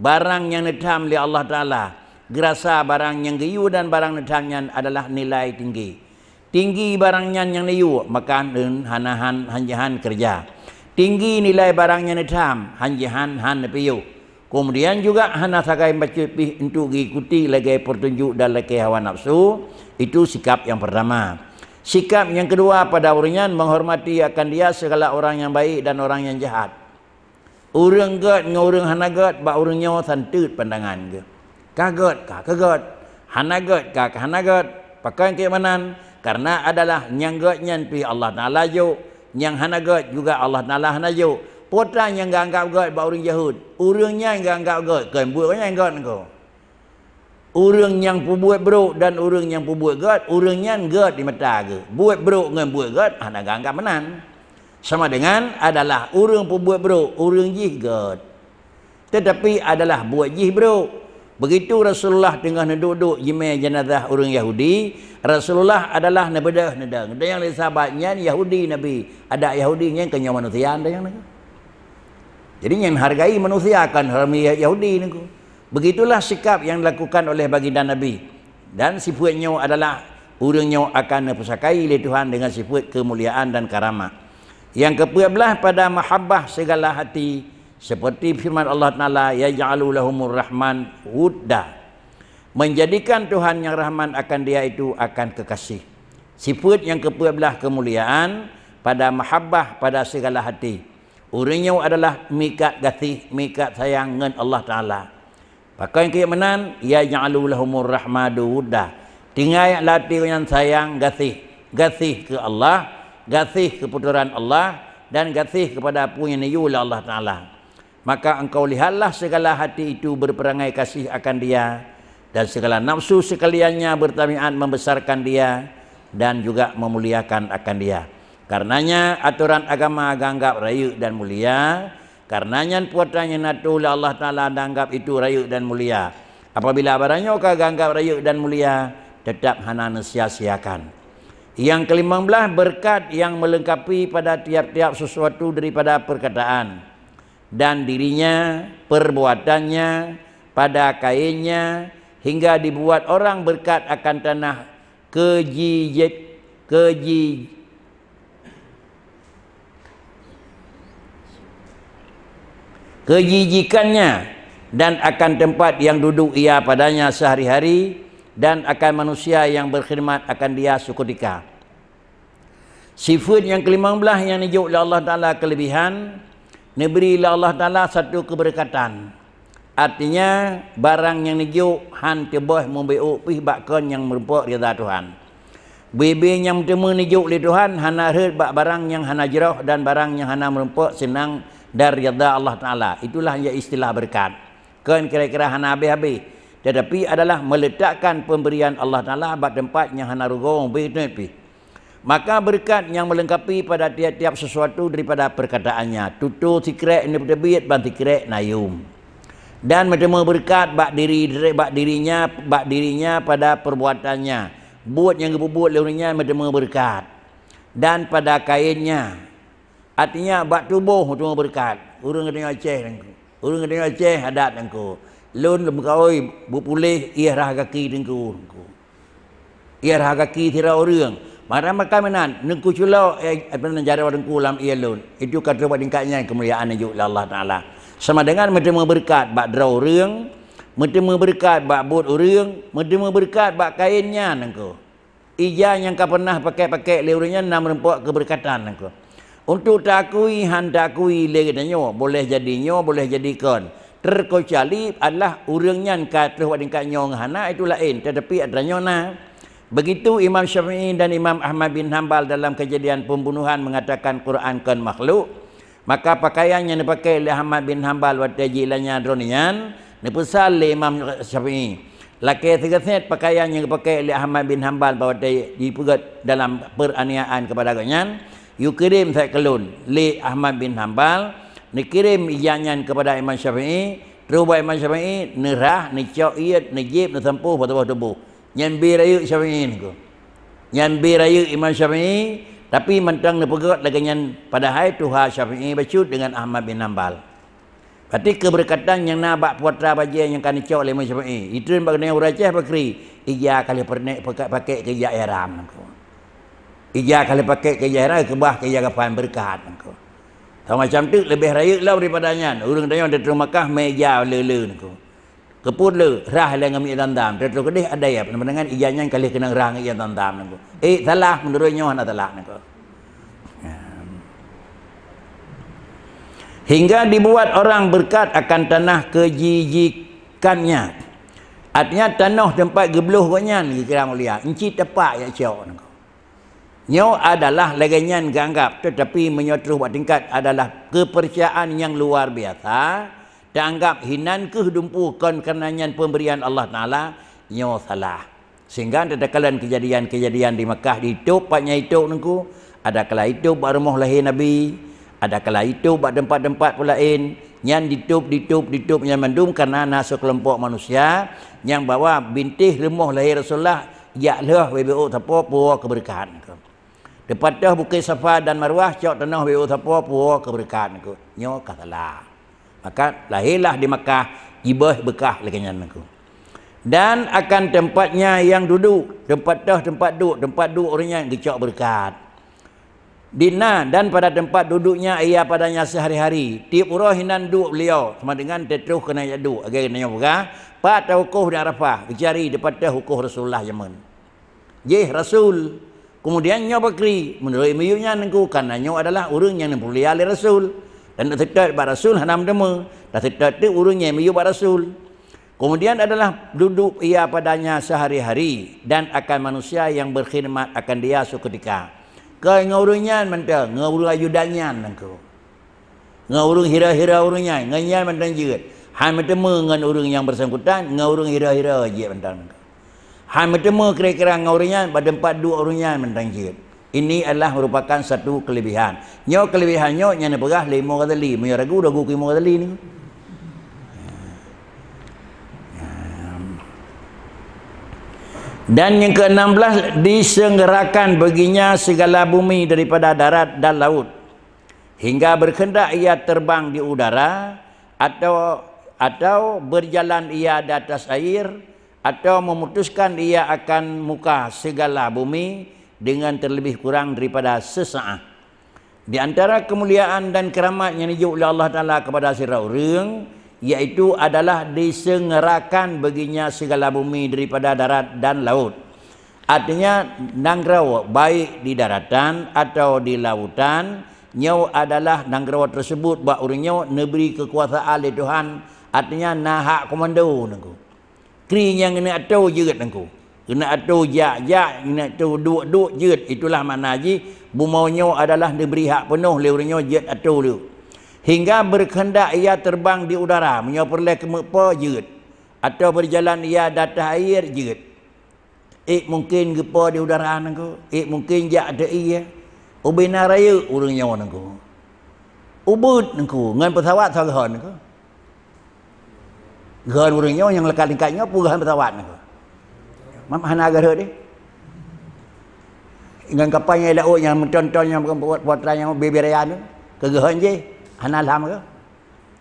barang nyang neutham lé Allah Taala, geurasa barang nyang geuyue dan barang neutham nyan adalah nilai tinggi. Tinggi barang nyan nyang neuyue, maka hana han, han jihan keureuja. Tinggi nilai barang nyang neutham, han jihan han neupiôh. Keumudian juga hana sagai bacut pih untuk geuikuti lagée peutunjuk dan lagée hawa nafsu, itu sikap nyang peurtama. Sikap nyang keudua pada ureuëng nyan menghormati akan dia segala orang yang baik dan orang yang jahat. Ureuëng gét ngon ureuëng hana gét bak ureuëng nyoe santeut pandangan geuh. Ka gét ka keugét, hana gét ka keuhana gét. Pakon keu meunan? Karena adalah nyang gét nyan pih Allah Taala jok, nyang hana gét juga Allah Taala hana jok. Peue ta nyang geuanggab gét bak ureuëng jeuhet, ureuëng nyan geuanggab gét, kon buet nyan gét ngon. Ureuëng nyang peubuet brok dan ureuëng nyang peubuet gét, ureuëng nyan gét di mata geuh. Buet brok ngon buet gét hana geuanggab meunan. Sama dengan adalah ureuëng peubuet brok, ureuëng jih gét. Tetapi adalah buet jih brok. Begitu Rasulullah teungoh neuduek-duek jimé jeunazah ureuëng Yahudi, Rasulullah adalah neubeudôh neudong. Dan nyang lé sahabat nyan Yahudi Nabi, adak Yahudi nyan keu nyoe manusia, dan nyang Jadi, nyang hargai manusia akan harami Yahudi niku. Begitulah sikap yang dilakukan oleh baginda Nabi. Dan sifeuet nyoe adalah ureuëng nyoe akan neupeusakai lé Tuhan dengan sifeuet keumuliaan dan karamah. Yang keupeuet blaih pada mahabbah segala hati, seperti firman Allah Taala, "Yaj'alu lahumur Rahman wudda." Menjadikan Tuhan yang Rahman akan dia itu akan kekasih. Sifeuet yang keupeuet blaih keumuliaan pada mahabbah pada segala hati. Ureuëng nyoe adalah mikat gaséh, mikat sayang ngon Allah Taala. Pakon keu meunan, "Yaj'alu lahumur rahmadu wudda." Tinggai lam até nyan sayang gaséh, gaséh keu Allah, gaséh keu peutoran Allah, dan gaséh keupada peue nyang neuyue lé Allah Taala. Maka engkau lihatlah segala hati itu berperangai kasih akan Dia, dan segala nafsu sekaliannya bertabiat membesarkan Dia dan juga memuliakan akan Dia. Karenanya atoran agama geuanggab rayeuk dan mulia, karena nyan peue nyang na tuléh lé Allah Taala geuanggab itu rayeuk dan mulia. Apabila barang nyoe ka geuanggab rayeuk dan mulia, tetap hana neusia-siakan. Yang kelimong blaih, berkat yang melengkapi pada tiap-tiap sesuatu daripada perkataan dan dirinya, perbuatannya, pada kainnya, hingga dibuat orang berkat akan tanah keji-, keji-, kejijikannya, dan akan tempat yang duduk ia padanya sehari-hari, dan akan manusia yang berkhidmat akan dia seketika. Sifat nyang kelimong blaih nyang neujok lé Allah Taala kelebihan, neubri lé Allah Taala satu keubeureukatan. Artinya, barang nyang neujok han teuboh meubiôk pih bak kon nyang meurumpok ridha Tuhan. Bui-bui nyang meuteumé neujok lé Tuhan hana rhot bak barang nyang hana jroh dan barang nyang hana meurumpok seunang dan ridha Allah Taala. Itulah nyang istilah beureukat. Kon kira-kira hana habéh-habéh, tetapi adalah meletakkan pemberian Allah Taala bak teumpat nyang hana rugoe ubé teungoh pih. Maka beureukat nyang meulengkapi pada tiap-tiap sesuatu daripada perkataannya, tutoe sikrek neupeuteubiet ban sikrek nayum. Dan meuteumé beureukat bak diri, bak dirinya, bak dirinya pada perbuatannya, buet nyang geupeubuet lé ureuëng nyan meuteumé beureukat. Dan pada kainnya, artinya bak tuboh meuteumé beureukat. Ureuëng geutanyoe Aceh, Teungku. Ureuëng geutanyoe Aceh adat, Teungku. Lôn lôn meukaôi beupuléh ié rhah gaki Teungku, Teungku. Ié rhah gaki sidroe ureuëng. Maka meunan, Teungku culok, eh, apa nama, jaroe Teungku lam ié lôn. Itu ka troh bak tingkat nyan keumuliaan neujok lé Allah Taala. Sama dengan meuteumé beureukat bak droe ureuëng, meuteumé beureukat bak buet ureuëng, meuteumé beureukat bak kain nyan, Teungku. Ija nyang ka pernah pakai-pakai lé ureuëng nyan na meurumpok keubeureukatan, Teungku. Untuk taakui han taakui lé geutanyoe, boleh jadi nyoe, boleh jadi kon. Terkecuali adalah ureuëng nyan ka troh bak tingkat nyoe ngon hana, itu laén, tetapi atra nyoe na. Begitu Imam Syafi'i dan Imam Ahmad bin Hambal dalam kejadian pembunuhan mengatakan Quran kon makhluk, maka pakaian nyang neupakai lé Ahmad bin Hambal watée jielanya droeneuh nyan neupeusal lé Imam Syafi'i. Lakée sigeusét pakaian nyang geupakai lé Ahmad bin Hambal watée jipeugét dalam peraniayaan kepada gobnyan, yue kirém sabe keu lôn. Lé Ahmad bin Hambal neukirém ija nyan kepada Imam Syafi'i, troh bak Imam Syafi'i neurhah, neucok ié, neujieb, neusampôh bak tuboh-tuboh. Nyan bri rayeuk Syafi'i, Teungku. Nyan bri rayeuk Imam Syafi'i, tapi mantong neupeugét lagée nyan, padahai tuha Syafi'i bacut deungon Ahmad bin Hambal. Berarti keubeureukatan nyang na bak putra bajée nyang ka neucok lé Imam Syafi'i. Itreun bak geutanyoe ureuëng Aceh pakri, ija ka lheueh peureunèk pakai, pakai keu ija ihram, Teungku. Ija ka lheueh pakai keu ija ihram, keubah keu ija kafan beureukat, Teungku. Sama macam tu leubeh rayeuk lom daripada nyan. Ureuëng tanyoe teutrôh Makkah mé ija le-le, Teungku. Keupeue le rhah lé ngon minyeuk Zamzam, teutrôh keudeh adai, apa nama, dengan ija nyan ka lheueh keunong rhah ngon minyeuk Zamzam, Teungku. Eh, salah, meunurot nyoe hana salah, Teungku. Hingga dibuat orang berkat akan tanah kejijikannya. Artinya, tanoh teumpat geubloh gobnyan geukira mulia, euncit tepak jak cok, Teungku. Nyoe adalah lagée nyan geuanggap, tetapi meunyoe troh bak tingkat adalah keupeurcayaan nyang luar biasa, taanggap hinan kheueh dumpeue kon kareuna nyan peumberian Allah Taala, nyoe salah. Sehingga takalon kejadian-kejadian di Makkah, di Tôb, pat nyang di Tôb, Teungku, adakala di Tôb bak rumoh lahé Nabi, adakala di Tôb bak teumpat-teumpat peue laén, nyan di Tôb, di Tôb, di Tôb nyan mandum kareuna na sikeulompok manusia nyang bahwa bintéh rumoh lahé Rasulullah jak lheueh beubiôh sapo puwoe keubeureukat, Teungku. Teupatôh Bukét Safa dan Marwah, cok tanoh beubiôh sapo puwoe keubeureukat, Teungku. Nyoe ka salah. Maka lahélah di Makkah, jiboh beukah lagée nyan, Teungku. Dan akan tempatnya yang duduk, teumpat toh, teumpat duek, teumpat duek ureuëng nyan geucok beureukat. Di na dan pada tempat duduknya ia padanya sehari-hari. Tiep uroe hinan duek beliau, sama dengan teutroh keunan jak duek. Lagée nyoe peugah, pat tawakuf di Arafah, geucari teumpat toh wukuf Rasulullah jameun. Jih Rasul. Kemudian nyoe pakri, meunurot miyueb nyan Teungku, kareuna nyoe adalah ureuëng nyang neumulia lé Rasul. Dan taseutôt bak Rasul hana meuteumé, taseutôt teuk ureuëng nyang miyueb bak Rasul. Kemudian adalah duduk ia padanya sehari-hari dan akan manusia yang berkhidmat akan dia seketika. Kon ngon ureuëng nyan mantong, ngon ureuëng ajudan nyan Teungku. Ngon ureuëng hira-hira ureuëng nyan, ngon nyan mantong jeuet. Han meuteumé ngon ureuëng nyang bersangkutan, ngon ureuëng hira-hira jeuet mantong. Han meuteumé kira-kira ngon ureuëng nyan, bak teumpat duek ureuëng nyan mantong jeuet. Ini adalah merupakan satu kelebihan. Nyoe kelebihan nyoe nyang neupeugah lé Imam Ghazali. Meunyoe ragu, ragu keu Imam Ghazali ni. Dan yang keenam belas, diselenggarakan baginya segala bumi daripada darat dan laut, hingga berkehendak ia terbang di udara, atau, atau berjalan ia di atas air, atau memutuskan ia akan muka segala bumi dengan terlebih kurang daripada sesaat. Di antara kemuliaan dan keramat nyang dijok lé Allah Taala kepada sidroe ureuëng, yaitu adalah diseungerakan baginya segala bumi daripada darat dan laut. Artinya, nanggroe baik di daratan atau di lautan, nyoe adalah nanggroe tersebut bak ureuëng nyoe neubri keukuasaan lé Tuhan, artinya na hak komando nangku. Kri nyang keuneuk atô jeuet nangku. Keuneuk atô jak-jak, keuneuk atô duek-duek jeuet. Itulah makna jih, bumoe nyoe adalah neubri hak peunoh lé ureuëng nyoe jeuet atô lé. Hingga berkehendak ia terbang di udara, meunyoe peureulée keumeupo jeuet. Atau berjalan ia di atas air jeuet. Ék mungken geupo di udara nangku, ék mungken jak ateueh ié. Ubena rayeuk ureuëng nyoe nangku. Ubeuet nangku, ngon pesawat sagoe nangku. Geuhon ureuëng nyoe nyang leukat-lingkat nyoe peugah pesawat nangku. Mam hana geuhon deh. Ngon kapal nyang laôt nyang meuton-ton nyang bukan buat putra nyang bibir raya tu. Keu geuhon jih, hana lham ke?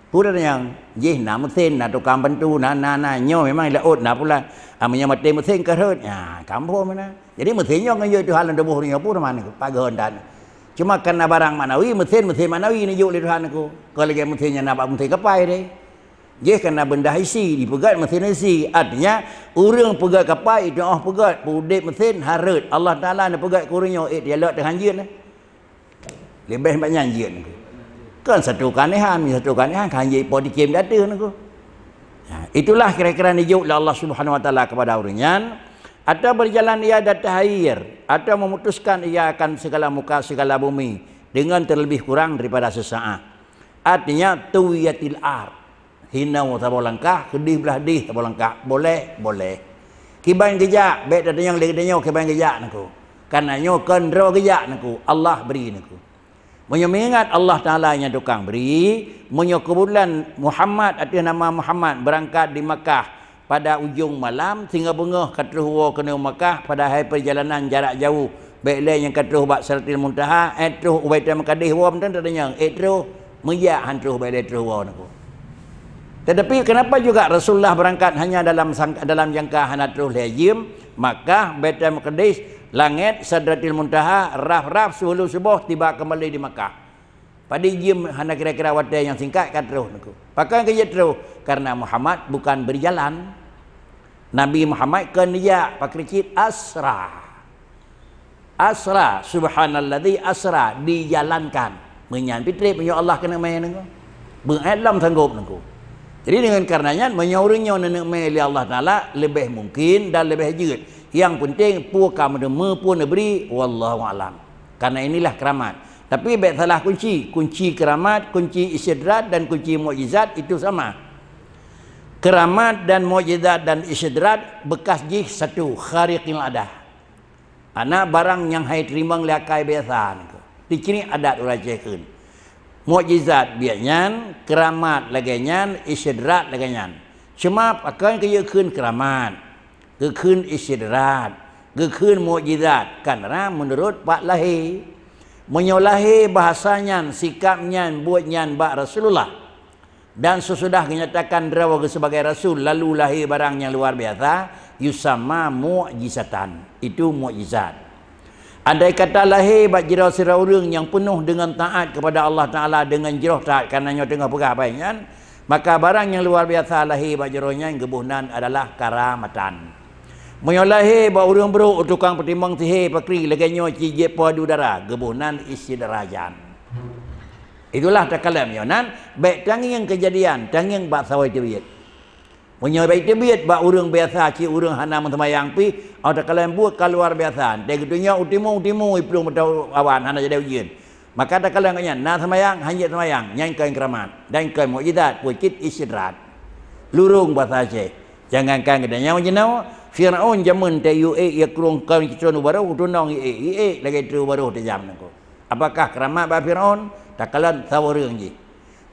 Peue nyang jih na meusén, na tukang bantu, na, na, na. Nyoe memang laôt na pula. Ah, meunyoe maté meusén ka rhot. Ya, kampung mana. Jadi meusén nyoe ngon yue Tuhan lam tuboh ureuëng nyoe pun mana pagoh dan. Cuma karena barang maknawi, meusén, meusén maknawi neujok lé Tuhan aku. Keu lagée meusén nyang na bak meusén kapai deh. Jih karena benda hissi, dipeugét meusén hissi. Artinya, ureuëng peugét kapai, itu oh peugét, peudép meusén, hareuet. Allah Taala neupeugét keu ureuëng nyoe, eh, dia lok teuhanjeuet. Leubeh banyak jeuet nangku. Kan satu keanehan, satu keanehan, kan jeuet po dikem datu nangku. Nah, itulah kira-kira dijawab oleh Allah Subhanahu Wa Taala kepada ureuëng nyan, atau berjalan ia di atas air, atau memutuskan ia akan segala muka segala bumi dengan terlebih kurang daripada sesaat. Artinya, tuwiyatil ard. Hinoe saboh langkah, keudeh blah deh saboh langkah. Boleh, boleh. Kiban geujak, bék tatanyong lé geutanyoe kiban geujak nangku. Karena nyoe kon droe geujak nangku, Allah bri nangku. Meunyoe meuingat Allah Taala nyang tukang bri, meunyoe keubetulan Muhammad ateueh nama Muhammad beurangkat di Makkah pada ujong malam, singoh beungoh ka troh woe keunoe Makkah, padahai peurjalanan jarak jauh, bék lé nyang ka troh bak Sidratil Muntaha, eh, troh u Baitul Maqdis woe mantong tatanyong, eh, troh Meujak han troh bak ilée troh woe nangku. Tetapi kenapa juga Rasulullah berangkat hanya dalam sang-, dalam jangka hana troh lhée jeuem, Makkah, Baitul Maqdis, langét, Sidratil Muntaha, rab-rab siuroe suboh tiba kembali di Makkah. Padum jeuem hana kira-kira watée nyang singkat ka troh nangku. Pakon keu jeuet troh? Karena Muhammad bukan berjalan. Nabi Muhammad kon jak pakri cit asra. Asra, subhanalladzi asra, dijalankan. Meunyan pih treb meunyoe Allah keuneuk mé nangku. Beuet lom sanggob nangku. Jadi dengan karena nyan, meunyoe ureuëng nyoe neuneuk mé lé Allah Taala, leubeh mungkin dan leubeh jeuet. Yang penting, peue ka meuteumé, peue neubri, wallahu alam. Karena inilah keramat. Tapi bék salah kunci. Kunci keramat, kunci istidraj, dan kunci mukjizat itu sama. Keramat dan mukjizat dan istidraj bekas jih satu, khariqil adah. Hana barang nyang hai teurimong lé akai biasa nangku. Dikini adat ureuëng Aceh kheun. Mukjizat biet nyan, keramat lagée nyan, istidraj lagée nyan. Cuma pakon keu jikheun keramat, geukheun istidraj, geukheun mukjizat, karena meunurot bak lahé. Meunyoe lahé bahasa nyan, sikap nyan, buet nyan bak Rasulullah, dan sesudah genyatakan droe geuh sebagai rasul, lalu lahé barang nyang luar biasa, yusamma mukjizatan. Itu mukjizat. Andai kata lahé bak jaroe sidroe ureuëng nyang peunoh deungon taát kepada Allah Taala deungon jroh taát, karena nyoe teungoh peugah bai nyan, maka barang nyang luar biasa lahé bak jaroe nyan geuboh nan adalah karamatan. Meunyoe lahé bak ureuëng brok, tukang peutimong sihé, pakri, lagée nyoe cit jeuet po di udara, geuboh nan istidrajan. Itulah takalon nyoe nan, bék tangieng keujadian, tangieng bak saboh teubiet. Meunyoe bék teubiet bak ureuëng biasa, cit ureuëng hana meuseumayang pih, oh takalon buet ka luar biasa. Teuh geutanyoe u timu, u timu, iplueng meuto awan hana jadi ujeuen. Maka takalon gobnyan na seumayang, hanjeuet seumayang, nyan kon keuramat dan kon mukjizat, peue cit istidraj. Lurong basa Aceh. Jangankan geutanyoe jinoe, Firaun jameun teuh yue ék, yue krong kon citron u barôh, tunong yue ék, yue ék lagée trôh u barôh tajam nangku. Apakah keuramat bak Firaun? Takalon saboh ureuëng jih.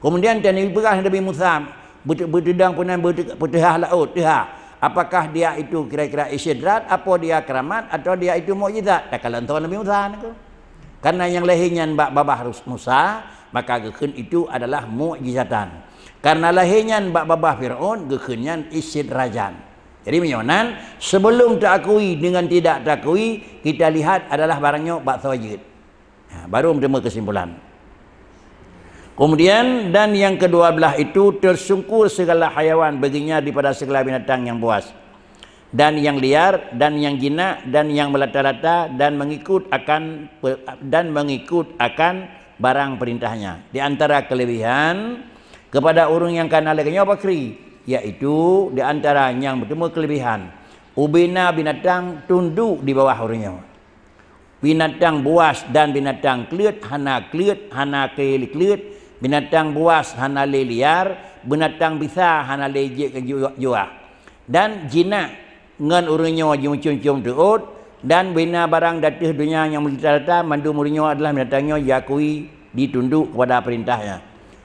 Keumudian dan jipeugah Nabi Musa, beute-, beuteudong peunan beute-, peuteuhah laôt, teuhah. Apakah dia itu kira-kira istidraj, apo dia keuramat, atau dia itu mukjizat? Takalon saboh Nabi Musa nangku. Karena nyang lahé nyan bak babah Rus-, Musa, maka geukheun itu adalah mukjizatan. Karena lahé nyan bak babah Firaun, geukheun nyan istidrajan. Jadi meunyoe nan, sebelum teukui dengan tidak teukui, kita lihat adalah barang nyoe bak soe jeuet. Ha, baru meuteumé keusimpulan. Kemudian, dan yang kedua belah itu tersungkur segala hayawan, berginyar daripada segala binatang yang buas, dan yang liar, dan yang jinak, dan yang melata-lata, dan mengikut akan pe-, dan mengikut akan barang perintahnya. Di antara kelebihan kepada ureuëng nyang kana lagée nyoe pakri, yaitu di antara nyang beutemu kelebihan, ubena binatang tunduk di bawah ureuëng nyoe. Binatang buas dan binatang kleuet hana kleuet, hana kayée kleuet, binatang buas hana lé liar, binatang bisa hana lé jeuet keu ju-, juah. Dan jinak ngon ureuëng nyoe jimucom-com teuôt, dan bina barang di ateueh donya nyang meulata-lata, mandum ureuëng nyoe adalah binatang nyoe jiakui ditunduk kepada peurintahnya.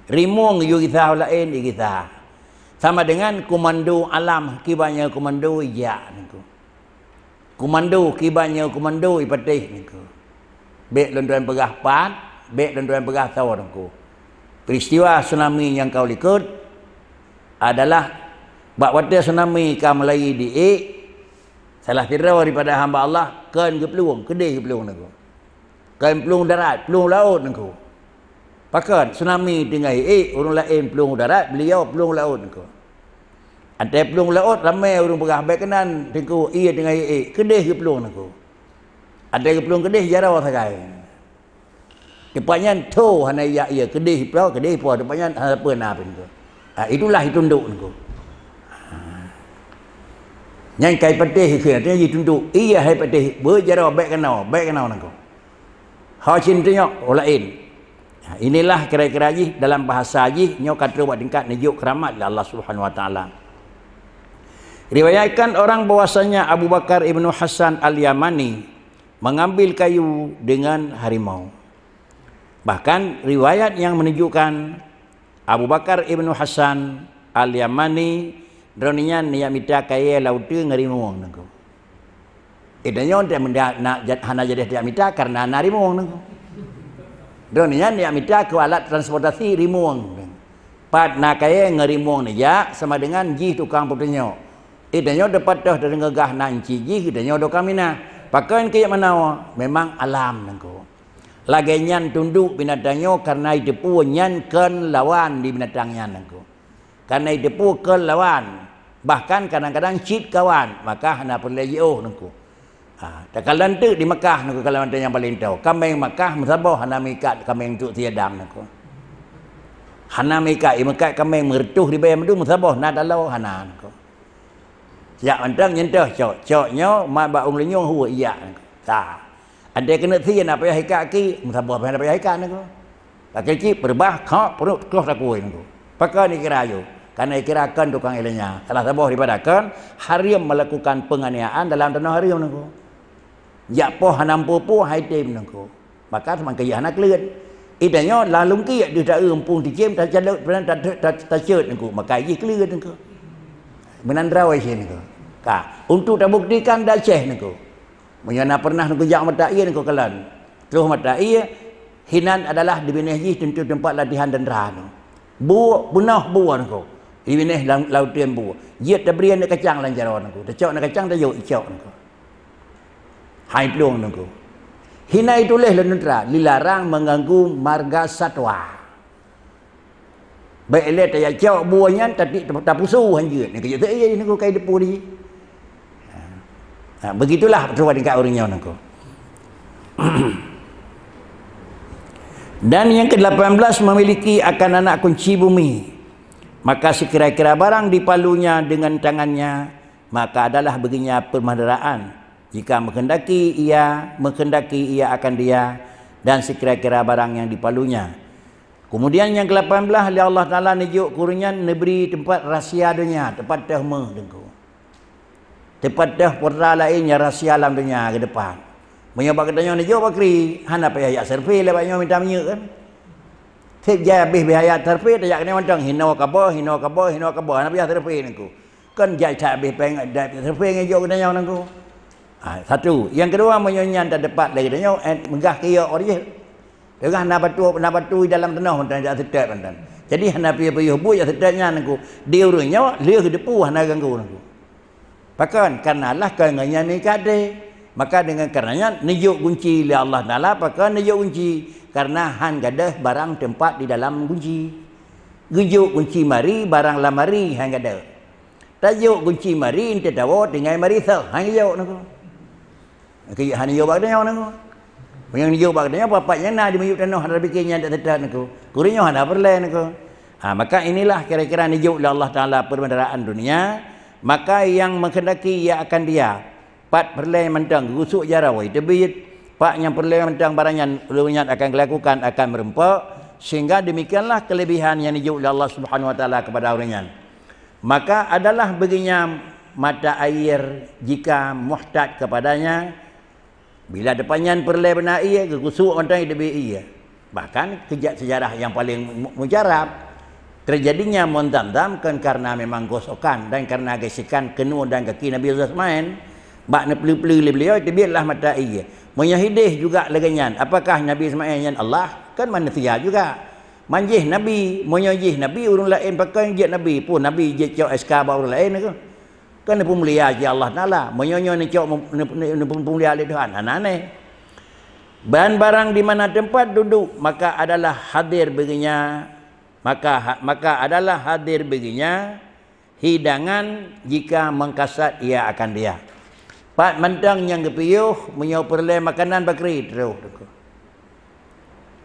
Rimueng yue gisa laén igisa. Sama dengan komando alam, kiban nyoe komando ijak nangku. Komando, kiban nyoe komando ipatéh nangku. Bék lôn tuan peugah pat, bék lôn tuan peugah soe nangku. Peristiwa tsunami nyang ka u likot adalah bak watée tsunami ka meulayeue di ék, salah sidroe daripada hamba Allah kheun geuplueng, keudeh geuplueng nangku. Kheun plueng darat, plueng laôt nangku. Pakon tsunami teungoh ék, ureuëng laén plueng darat, beuliau plueng laôt nangku. Watée plueng laôt, ramé ureuëng peugah bék keunan teungku, ie teungoh ék, keudeh geuplueng nangku. Watée geuplueng keudeh, jaroe sagai. Teumpat nyan tho hana ijak ie, keudeh ipo, keudeh ipo, teumpat nyan hana peue na pih nangku. Ha, itulah itunduk nangku. Ha. Nyan ka ipatéh kheun, artinya jitunduk. Ie hai patéh, beujaroe bék keunoe, bék keunoe nangku. Ho cit teungoh, oh laén. Ha, inilah kira-kira jih dalam bahasa jih, nyoe ka trok bak tingkat neujok keuramat lé Allah Subhanahu Wa Taala. Riwayatkan orang bahwasanya Abu Bakar ibnu Hasan Al-Yamani mengambil kayu dengan harimau. Bahkan riwayat yang menunjukkan Abu Bakar ibnu Hasan Al-Yamani, droeneuh nyan neujak mita kayée lam uteuen ngon rimueng nangku. Eh, tanyoe na, na, hana jadi neujak mita karena na rimueng nangku. Droeneuh nyan neujak mita keu alat transportasi rimueng. Pat na kayée ngon rimueng neujak sama dengan jih tukang peutunyok. Eh, tanyoe teupat toh teudeungoe gah na enci jih, tanyoe doka mina. Pakon keu manoe, memang alam nangku. Lagée nyan tunduk binatang nyoe karena jiteupeue nyan kon lawan di binatang nyan nangku. Karena jiteupeue kon lawan, bahkan kadang-kadang cit kawan, maka hana peureulée jiôh nangku. Ha, takalon teuk di Makkah nangku, kalon watée nyang paleng tho. Kaméng Makkah meusaboh hana meuikat kaméng tuk siadang nangku. Hana meuikat, meuikat kaméng meureutoh ribée meudum meusaboh na taloe hana nangku. Siak mantong nyentoh cok. Cok nyoe mat bak ureuëng linyueng hue ijak nangku. Sa. Ada keuneuk sie na payah ikat aki, meusaboh payah na payah ikat nangku. Pakai cit beurubah, khok, peuruek, troh takue nangku. Pakon ikira ayu? Karena ikira kon tukang ilée nyan. Salah saboh daripada kon hareuem melakukan penganiayaan dalam tanoh hareuem nangku. Jak poh hana meupeue-peue hai tem nangku. Maka seumaken jih hana kleuet. Ih tanyoe lam lungkiek deuh taeu muphom teucém tacalot, ta-, ta-, tacot nangku. Maka jih kleuet nangku. Meunan droe cit nangku. Ka, untuk tabuktikan di Aceh nangku. Meunyoe na pernah nangku jak mata ie nangku kalon. Troh mata ie, hinan adalah di binéh jih tentu tempat latihan tentara nangku. Bue, peunoh bue nangku. Di binéh lam, lam uteuen bue. Jeuet tabri aneuk kacang lam jaroe nangku. Tacok aneuk kacang tajok icok nangku. Hai plueng nangku. Hinan ituléh lé tentara, dilarang mengganggu marga satwa. Bék lé tajak cok bue nyan, tapi tapusu hanjeuet. Nyan keujeuet teuie nangku kai depu di. Ha, begitulah peue tingkat ureuëng nyoe nangku. Dan yang kedelapan belas, memiliki akan anak kunci bumi. Maka sekira-kira barang dipalunya dengan tangannya, maka adalah baginya perbendaharaan. Jika menghendaki ia, menghendaki ia akan dia, dan sekira-kira barang yang dipalunya. Kemudian nyang keulapan blaih lé Allah Taala neujok keu ureuëng nyan neubri teumpat rahsia donya, teumpat teuh meuh teungku. Teumpat teuh peurkara laén nyang rahsia lam donya keudepan. Meunyoe bak geutanyoe neujok bakri, hana payah jak survei lé bak nyoe mita minyeuk kan. Seb jai habéh biaya survei, tajak keunoe mantong, hinoe kaboh, hinoe kaboh, hinoe kaboh, hana payah survei teungku. Kan jai that habéh péng, survei ngon jok geutanyoe teungku. Ha, satu. Nyang keudua, meunyoe nyan teupat lé geutanyoe, eh, meugah keu yok jih. Peugah na batu, na batu di dalam tanoh mantong jak seutôt mantong. Jadi hana piôh-piôh buet jak seutôt nyan teungku. Di ureuëng nyoe lheueh deupeu hana ganggu teungku. Pakon? Karena lah kon ngon nyan meuikat deh. Maka dengan karena nyan neujok gunci lé Allah Taala, pakon neujok gunci? Karena han gadôh barang teumpat di dalam gunci. Geujok gunci mari, barang lam mari han gadôh. Tajok gunci mari, eunteuk tawoe tinggai mari soh, han geujok nangku. Keu han jok bak geutanyoe nangku. Meunyoe jok bak geutanyoe, papat nyang na di miyueb tanoh hana pike nyan dak teutap nangku. Keu ureueng nyoe hana peureulée nangku. Ha, maka inilah kira-kira neujok lé Allah Taala perbendaharaan dunia, maka nyang menghendaki ia akan dia. Pat peureulée mantong geugusok jaroe teubiet, pat nyang peureulée mantong barang nyan ulôn nyan akan geulatih, akan meureumpok, sehingga demikianlah kelebihan nyang neujok lé Allah Subhanahu wa Taala kepada ureueng nyan. Maka adalah baginya mata air jika muhtaj kepadanya, bila depan nyan peureulée beuna ié, geugusok mantong teubiet ié. Bahkan keu jak sejarah nyang paleng mu-, mujarab, terjadinya Ma'un Zamzam kan karena memang gosokan dan karena gesekan keunoe dan gaki Nabi Ismail. Bak neupeuleu-peuleu lé beliau, teubietlah mata ié. Meunyoe hideh juga lagée nyan, apakah Nabi Ismail nyan Allah? Kan manusia juga. Man jih nabi, meunyoe jih nabi, ureueng laén pakon jeuet nabi, peue nabi jeuet cok S K bak ureueng laén keuh? Kan neupeumulia cit Allah Taala. Meunyoe nyoe neucok mem-, neu-, neu-, neupeumulia lé Tuhan, hana aneh. Dan barang di mana tempat duduk, maka adalah hadir baginya, maka ha-, maka adalah hadir baginya hidangan jika mengkasat ia akan dia. Pat mantong nyang geupiôh, meunyoe peureulée makanan bakri, troh.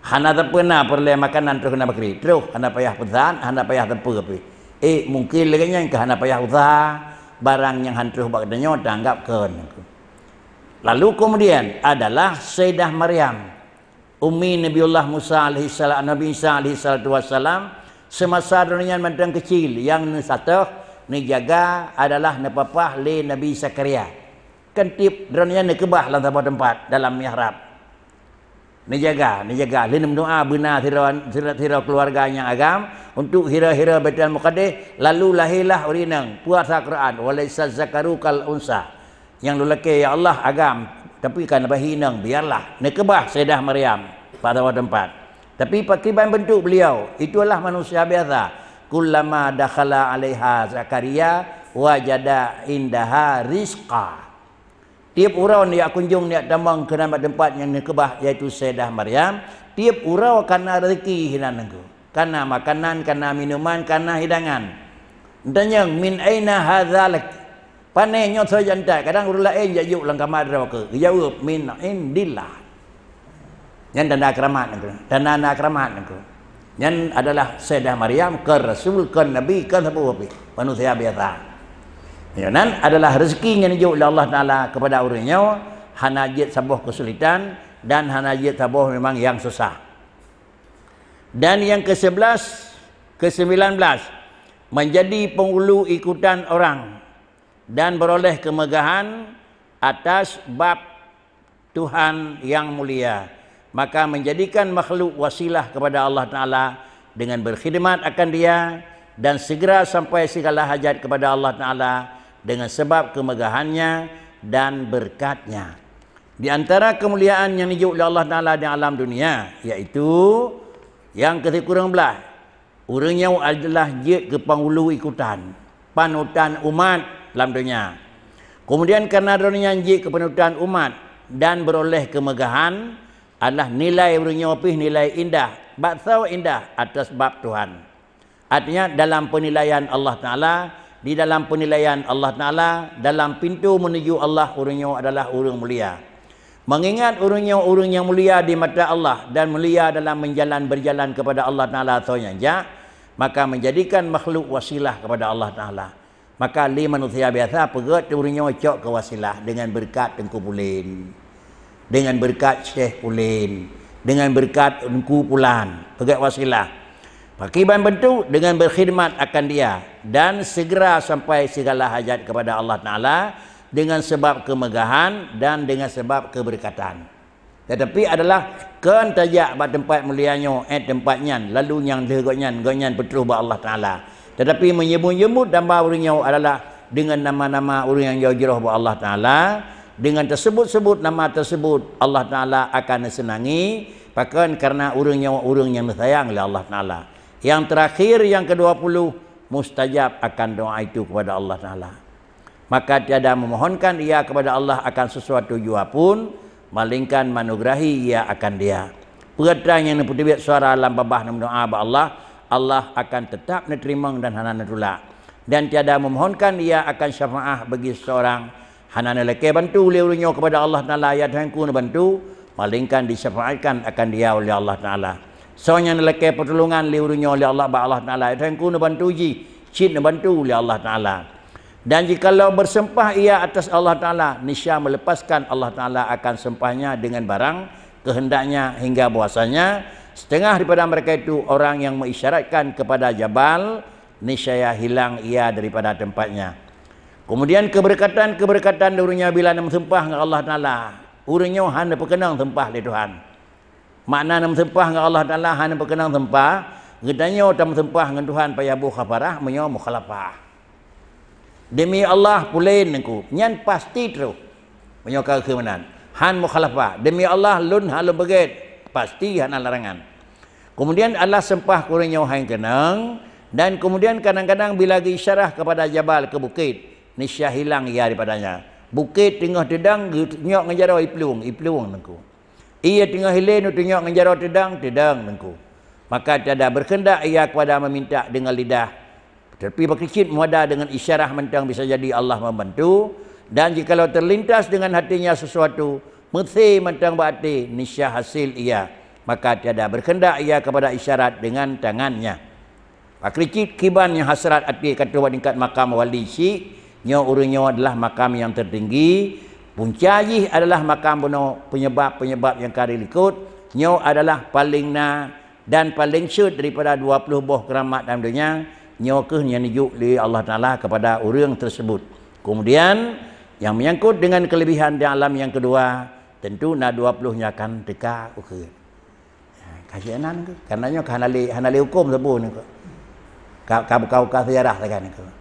Hana sapeue na peureulée makanan troh na bakri, troh hana payah peusan, hana payah sapeue pih. Eh, mungkin lagée nyan ka hana payah useuha, barang nyang han troh bak geutanyoe tanggap kon. Lalu kemudian adalah Sayyidah Maryam, ummi Nabiullah Musa alaihissalam, Nabi Isa alaihissalatu wassalam, semasa droeneuh nyan mantong keucil, nyang neusatéh, neujaga adalah neupapah lé Nabi Zakaria. Kan tieb droeneuh nyan neukeubah lam saboh teumpat dalam mihrab. Neujaga, neujaga. Lheueh neumeudoa beuna sidroe, sidroe, sidroe keuluwarga nyang agam untuk hira-hira Baitul Muqaddas, lalu lahirlah ureueng inong, puasa Quran, "Walaisa zakaru kal unsa." Nyang lôn lakée, ya Allah, agam, tapi ka neubahi inong, biarlah. Neukeubah Sayyidah Maryam bak saboh teumpat. Tapi pakriban bentuk beliau, itu adalah manusia biasa. Kullama dakhala 'alaiha Zakaria wajada 'indaha rizqa. Tieb uroe neujak kunjong, neujak tamong keunan bak teumpat nyang neukeubah, yaitu Sayyidah Maryam, tieb uroe kana rezeki hinan nangku. Kana makanan, kana minuman, kana hidangan. Tanyong, "Min aina hadza lak?" Pané nyoe soe jak that? Kadang ureueng laén jak jok lam kama droe keuh. Geujaweueb, "Min indillah." Nyan tanda keuramat nangku. Tanda-tanda keuramat nangku. Nyan adalah Sayyidah Maryam, kon rasul, kon nabi, kon sapeue pih. Manusia biasa. Nyan adalah rezeki nyang neujok lé Allah Taala kepada ureueng nyoe, hana jeuet saboh keusulitan dan hana jeuet saboh memang nyang susah. Dan yang kesebelas, kesembilan belas, menjadi pengulu ikutan orang dan beroleh kemegahan atas bab Tuhan yang mulia, maka menjadikan makhluk wasilah kepada Allah Taala dengan berkhidmat akan Dia, dan segera sampai segala hajat kepada Allah Taala dengan sebab kemegahannya dan berkatnya. Di antara kemuliaan yang dijok oleh Allah Taala di alam dunia, yaitu yang keusikureueng blaih, ureuëng nyoe adalah jeuet keu panghulu ikutan, panutan umat lam donya. Kemudian karena droeneuh nyan jeuet keu panutan umat dan beureuléh keumeugahan, adalah nilai ureuëng nyoe pih nilai indah, bak soe indah, atas bab Tuhan. Artinya, dalam penilaian Allah Taala, di dalam penilaian Allah Taala, dalam pintu menuju Allah, ureuëng nyoe adalah ureuëng mulia. Mengingat ureuëng nyoe ureuëng nyang mulia di mata Allah dan mulia dalam menjalan, berjalan kepada Allah Taala soe nyang jak, maka menjadikan makhluk wasilah kepada Allah Taala. Maka lé manusia biasa peugét ureuëng nyoe cok keu wasilah dengan beureukat Teungku Pulan, dengan beureukat Syekh Pulan, dengan beureukat Teungku Pulan, peugét wasilah. Pakiban bentuk dengan berkhidmat akan dia dan segera sampai segala hajat kepada Allah Taala dengan sebab kemegahan dan dengan sebab keberkatan. Tetapi adalah kon tajak bak teumpat mulia nyoe, eh, teumpat nyan, lalu nyang lheueh gobnyan, gobnyan peutroh bak Allah Taala. Tetapi meunyeubut-nyeubut damba ureuëng nyoe adalah dengan nama-nama ureuëng nyang jroh-jroh bak Allah Taala, dengan teusebut-sebut nama teusebut, Allah Taala akan neuseunangi, pakon, karena ureuëng nyoe ureuëng nyang neusayang lé Allah Taala. Yang terakhir, yang kedua puluh, mustajab akan doa itu kepada Allah Taala. Maka tiada memohonkan ia kepada Allah akan sesuatu jua pun, melainkan manugrahi ia akan dia. Peue atra nyang neupeuteubiet suara lam babah neumeudoá bak Allah, Allah akan teutap neuteurimong dan hana neutulak. Dan tiada memohonkan ia akan syafaat bagi seseorang, hana neulakée bantu lé ureuëng nyoe kepada Allah Taala, ya Tuhanku, neubantu, melainkan disyafaatkan akan dia oleh Allah Taala. Soe nyang neulakée peutulongan lé ureuëng nyoe lé Allah bak Allah Taala, ya Tuhanku, neubantu jih, cit neubantu lé Allah Taala. Dan jikalau berseumpah ia atas Allah Taala, niscaya melepaskan Allah Taala akan seumpahnya dengan barang kehendaknya, hingga bahwasanya setengah daripada mereka itu orang yang mengisyaratkan kepada jabal, niscaya hilang ia daripada tempatnya. Kemudian keberkatan-keberkatan di ureuëng nyoe bila neumeuseumpah ngon Allah Taala, ureuëng nyoe hana peukeunong seumpah lé Tuhan. Makna neumeuseumpah ngon Allah Taala hana peukeunong seumpah, geutanyoe tameuseumpah ngon Tuhan payah boh kafarah meunyoe mukhalafah. Demi Allah, pulen Teungku, nyan pasti troh. Meunyoe ka keu meunan, han mukhalafah. Demi Allah, lôn hana lôn beugét, pasti hana larangan. Kemudian Allah seumpah keu ureuëng nyoe hai keunong, dan kemudian kadang-kadang bila geuisyarah kepada jabal, ke bukét, niscaya hilang ia daripadanya. Bukét teungoh teudong, geutunyok ngon jaroe, iplueng, iplueng Teungku. Ia teungoh ilée, neutunyok ngon jaroe, teudong, teudong Teungku. Maka tiada berkehendak ia kepada meminta dengan lidah, tapi pakri cit meuwada dengan isyarah mantong bisa jadi Allah membantu, dan jikalau terlintas dengan hatinya sesuatu, meuthé mantong bak até, niscaya hasil ia, maka tiada berkehendak ia kepada isyarat dengan tangannya. Pakri cit kiban nyang hasrat até ka troh bak tingkat makam wali syiek, nyoe ureuëng nyoe adalah makam nyang tertinggi, punca jih adalah makam bunoe, penyebab-penyebab nyang ka dilikot, nyoe adalah paleng na dan paleng seuet daripada dua puluh boh keuramat lam donya, nyoe kheueh nyang neujok lé Allah Taala kepada ureuëng tersebut. Kemudian, nyang menyangkut dengan kelebihan di alam nyang kedua, tentu na dua puluh nyoe akan teuka ukeue. Ka cit nan keuh, karena nyoe ka hana lé, hana lé huköm saboh nyoe keuh. Ka, ka, ka, ka sejarah sagai nyoe keuh.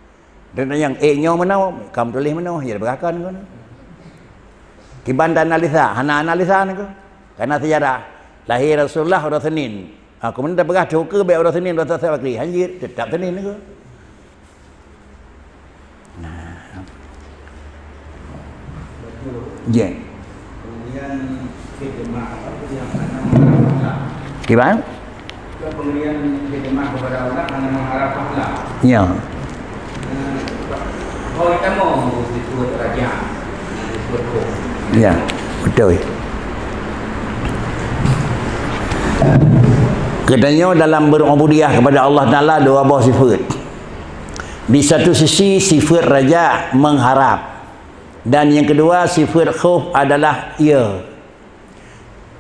Dan nyang ék nyoe meunoe, ka meutuléh meunoe, ya beurakan keuh. Kiban ta analisa, hana analisa nyoe keuh. Karena sejarah, lahé Rasulullah uroe Senin. Ha, keumudian tapeugah troh keuh bék uroe Senin, uroe Selasa pakri. Hanjeuet, teutap Senin nyoe keuh. Nah. Jeh. Kiban? Ya. Ya, betul. Geutanyoe dalam berubudiyah kepada Allah Taala dua boh sifat. Di satu sisi, sifat raja mengharap. Dan yang kedua, sifat khauf adalah ia.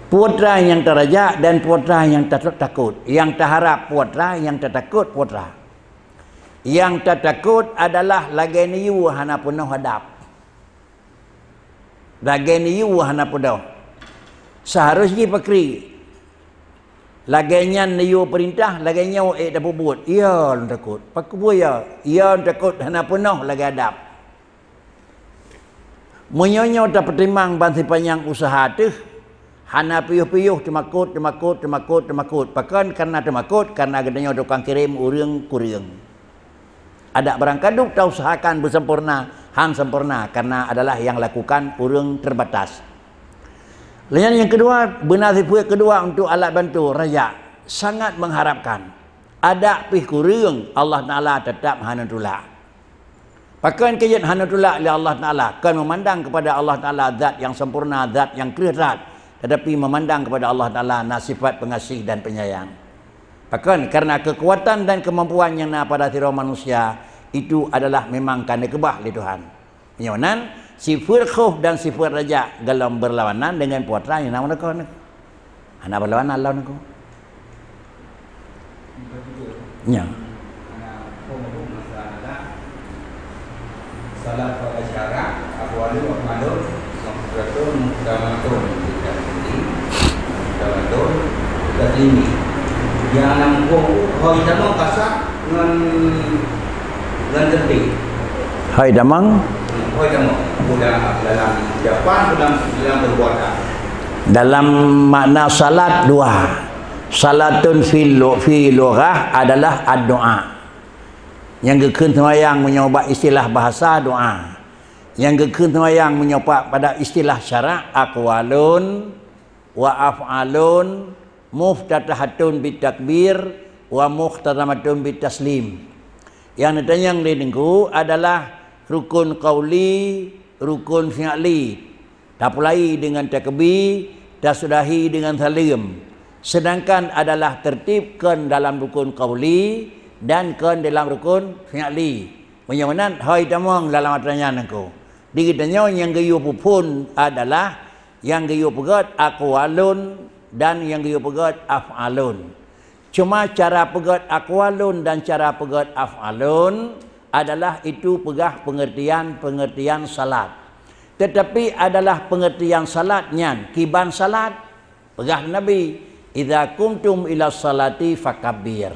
Peue atra nyang taraja dan peue atra nyang ta-, takot. Nyang taharap peue atra, nyang tatakot peue atra. Nyang tatakot adalah lagée neuyue hana peunoh adab. Lagée neuyue hana peunoh. Seharus jih pakri. Lagée nyan neuyue peurintah, lagée nyoe ék tapeubuet. Ya, lôn takot. Pakon peue ya? Ya, lôn takot hana peunoh lagée adab. Meunyoe nyoe tapeutimang ban sipanyang useuha teuh, hana piôh-piôh teumakot, teumakot, teumakot, teumakot. Pakon kareuna teumakot? Kareuna geutanyoe tukang kirém ureuëng kureueng. Adak barangkaduek tausahakan beusampoereuna, han sampoereuna, kareuna adalah nyang lakukan ureuëng terbatas. Lheueh nyan nyang keudua, beuna sifeuet keudua untuk alat bantu, raja, sangat mengharapkan. Adak pih kureueng, Allah Taala teutap hana tulak. Pakon keujeuet hana tulak lé Allah Taala, kon meumandang kepada Allah Taala zat nyang sempurna, zat nyang kreueh that, tetapi meumandang kepada Allah Taala na sifat pengasih dan penyayang. Pakon? Karena kekuatan dan kemampuan nyang na pada sidroe manusia itu adalah memang ka neukeubah lé Tuhan. Meunyoe nan, sifeuet khauf dan sifeuet raja golom beurlawanan deungon peue atra nyang na meuneuko nyoe. Hana beurlawanan lom nyoe. Nyoe. Salat pada syarat, aqwalun wa af'alun, maqsuratun, maqdamatun, maqdamatun, taslimi. Nyang nam kok hoi tamong kasat ngon, ngon teuntée. Hoi tamong? Hoi tamong. Udah dalam ucapan, dalam, dalam perbuatan. Dalam makna salat dua. Salatun fil lu-, fi lughah adalah addu'a. Nyang geukheun seumayang meunyoe bak istilah bahasa doa. Nyang geukheun seumayang meunyoe pa-, pada istilah syarak, aqwalun wa af'alun muftatahatun bit takbir wa mukhtatamatun bit taslim. Nyang neutanyong lé Teungku adalah rukun qauli, rukun fi'li. Tapulai deungon takbir, tasudahi deungon saleuem. Seudangkan adalah teurtib kon dalam rukun qauli dan kon dalam rukun fi'li. Meunyoe meunan, hôi tamong dalam atra nyan Teungku. Di geutanyoe nyang geuyue peuphon adalah nyang geuyue peugét aqwalun dan nyang geuyue peugét af'alun. Cuma cara peugét aqwalun dan cara peugét af'alun adalah itu peugah pengertian-pengertian salat. Tetapi adalah pengertian salat nyan kiban salat. Peugah Nabi, "Idza qumtum ila salati fakabbir.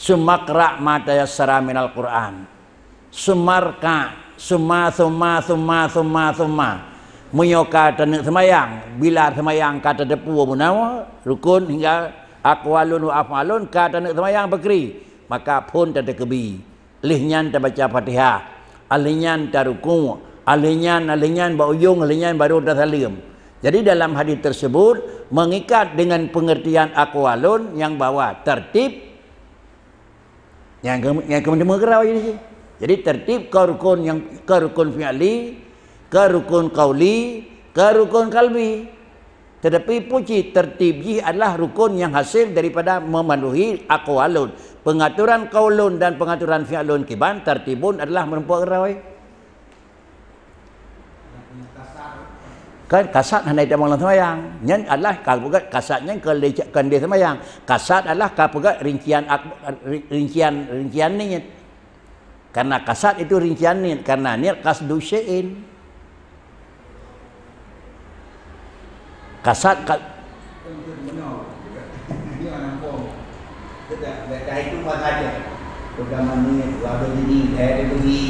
Summaqra ma tayassara minal Qur'an. Summarka, summa, summa, summa, summa, summa." Meunyoe ka taneuk seumayang, bila seumayang ka tateupeue meunawa rukun hingga aqwalun wa af'alun, ka taneuk seumayang pakri, maka phon tatakbir. Lheueh nyan tabaca Fatihah, lheueh nyan taruku, lheueh nyan, lheueh nyan bak ujong, lheueh nyan baru tasaleuem. Jadi dalam hadis tersebut mengikat dengan pengertian aqwalun nyang bahwa tertib nyang ke, nyang ke meuteumé keurau jadi. Jadi tertib ke rukun nyang, ke rukun fi'li, ke rukun qauli, ke rukun qalbi. Tetapi puji tertib jih adalah rukun nyang hasil daripada memenuhi aqwalun. Pengaturan qaulun dan pengaturan fi'lun kiban tertibun adalah meureumpok keurau. Kan kasat hana itamong lam seumayang. Nyan adalah ka peugah kasat nyan kon lé, kon lé seumayang. Kasat adalah ka peugah rincian ak-, ri-, rincian, rincian niet. Karena kasat itu rincian niet, karena niet qasdu syai'in. Kasat ka-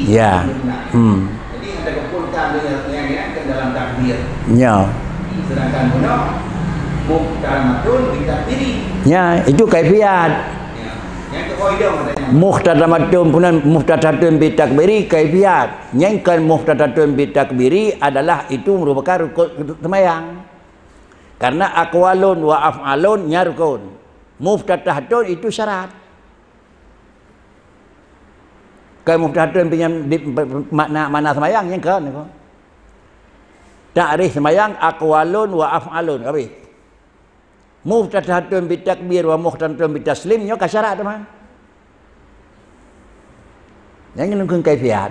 Ya. Hmm. Ya. Ya, itu kaifiat. Muhtatamatun, punan muhtatatun bitakbiri kaifiat. Nyang kan muhtatatun bitakbiri adalah itu merupakan rukun seumayang. Karena aqwalun wa af'alun nya rukun. Muftatahatun itu syarat. Kan muftatahatun pinjam di, makna, makna seumayang nyang kan, kan. Takrif seumayang aqwalun wa af'alun, habis. Muftatahatun bitakbir wa mukhtamatun bitaslim, nyoe ka syarat teuma. Nyang ngon kaifiat.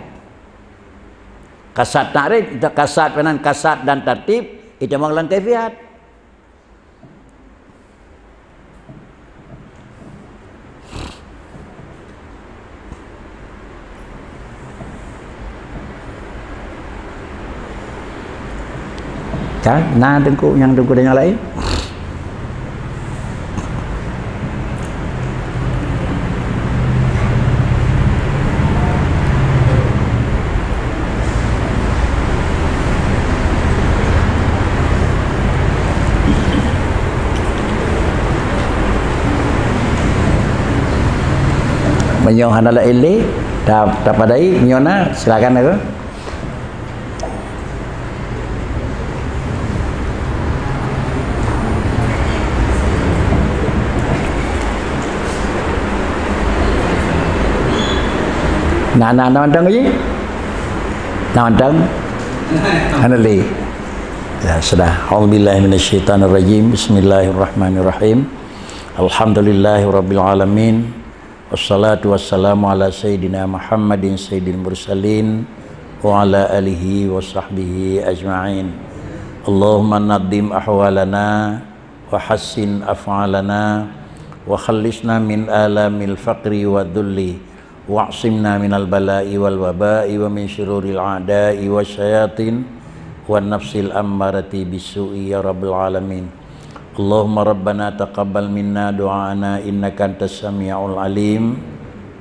Kasat takrif, kasat penan, kasat dan tartib, itu memang lam kaifiat. Kan? Na teungku, nyang teungku tanyong laén? Meunyoe hana laén lé, ta-, tapadai, meunyoe na, silakan aku. Na, na, na mantong ji? Na mantong? Hana lé. Ya, sudah. A'udzubillahi minasyaitonirrajim. Bismillahirrahmanirrahim. Alhamdulillahirabbil alamin. Wassalatu wassalamu ala sayyidina Muhammadin sayyidil mursalin wa ala alihi wa sahbihi ajma'in. Allahumma nadhim ahwalana wa hassin af'alana wa khallisna min alamil faqri wa dhulli wa'simna minal bala'i wal waba'i wa min syururil a'da'i wasyayatin wan nafsil ammarati bisu'i ya rabbal alamin. Allahumma rabbana taqabbal minna du'aana innaka antas sami'ul alim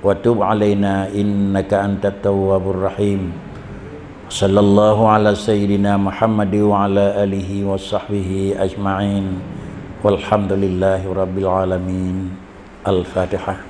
wa tub alaina innaka antat tawwabur rahim. Sallallahu ala sayyidina Muhammad wa ala alihi wa sahbihi ajma'in. Walhamdulillahi rabbil alamin. Al-Fatihah.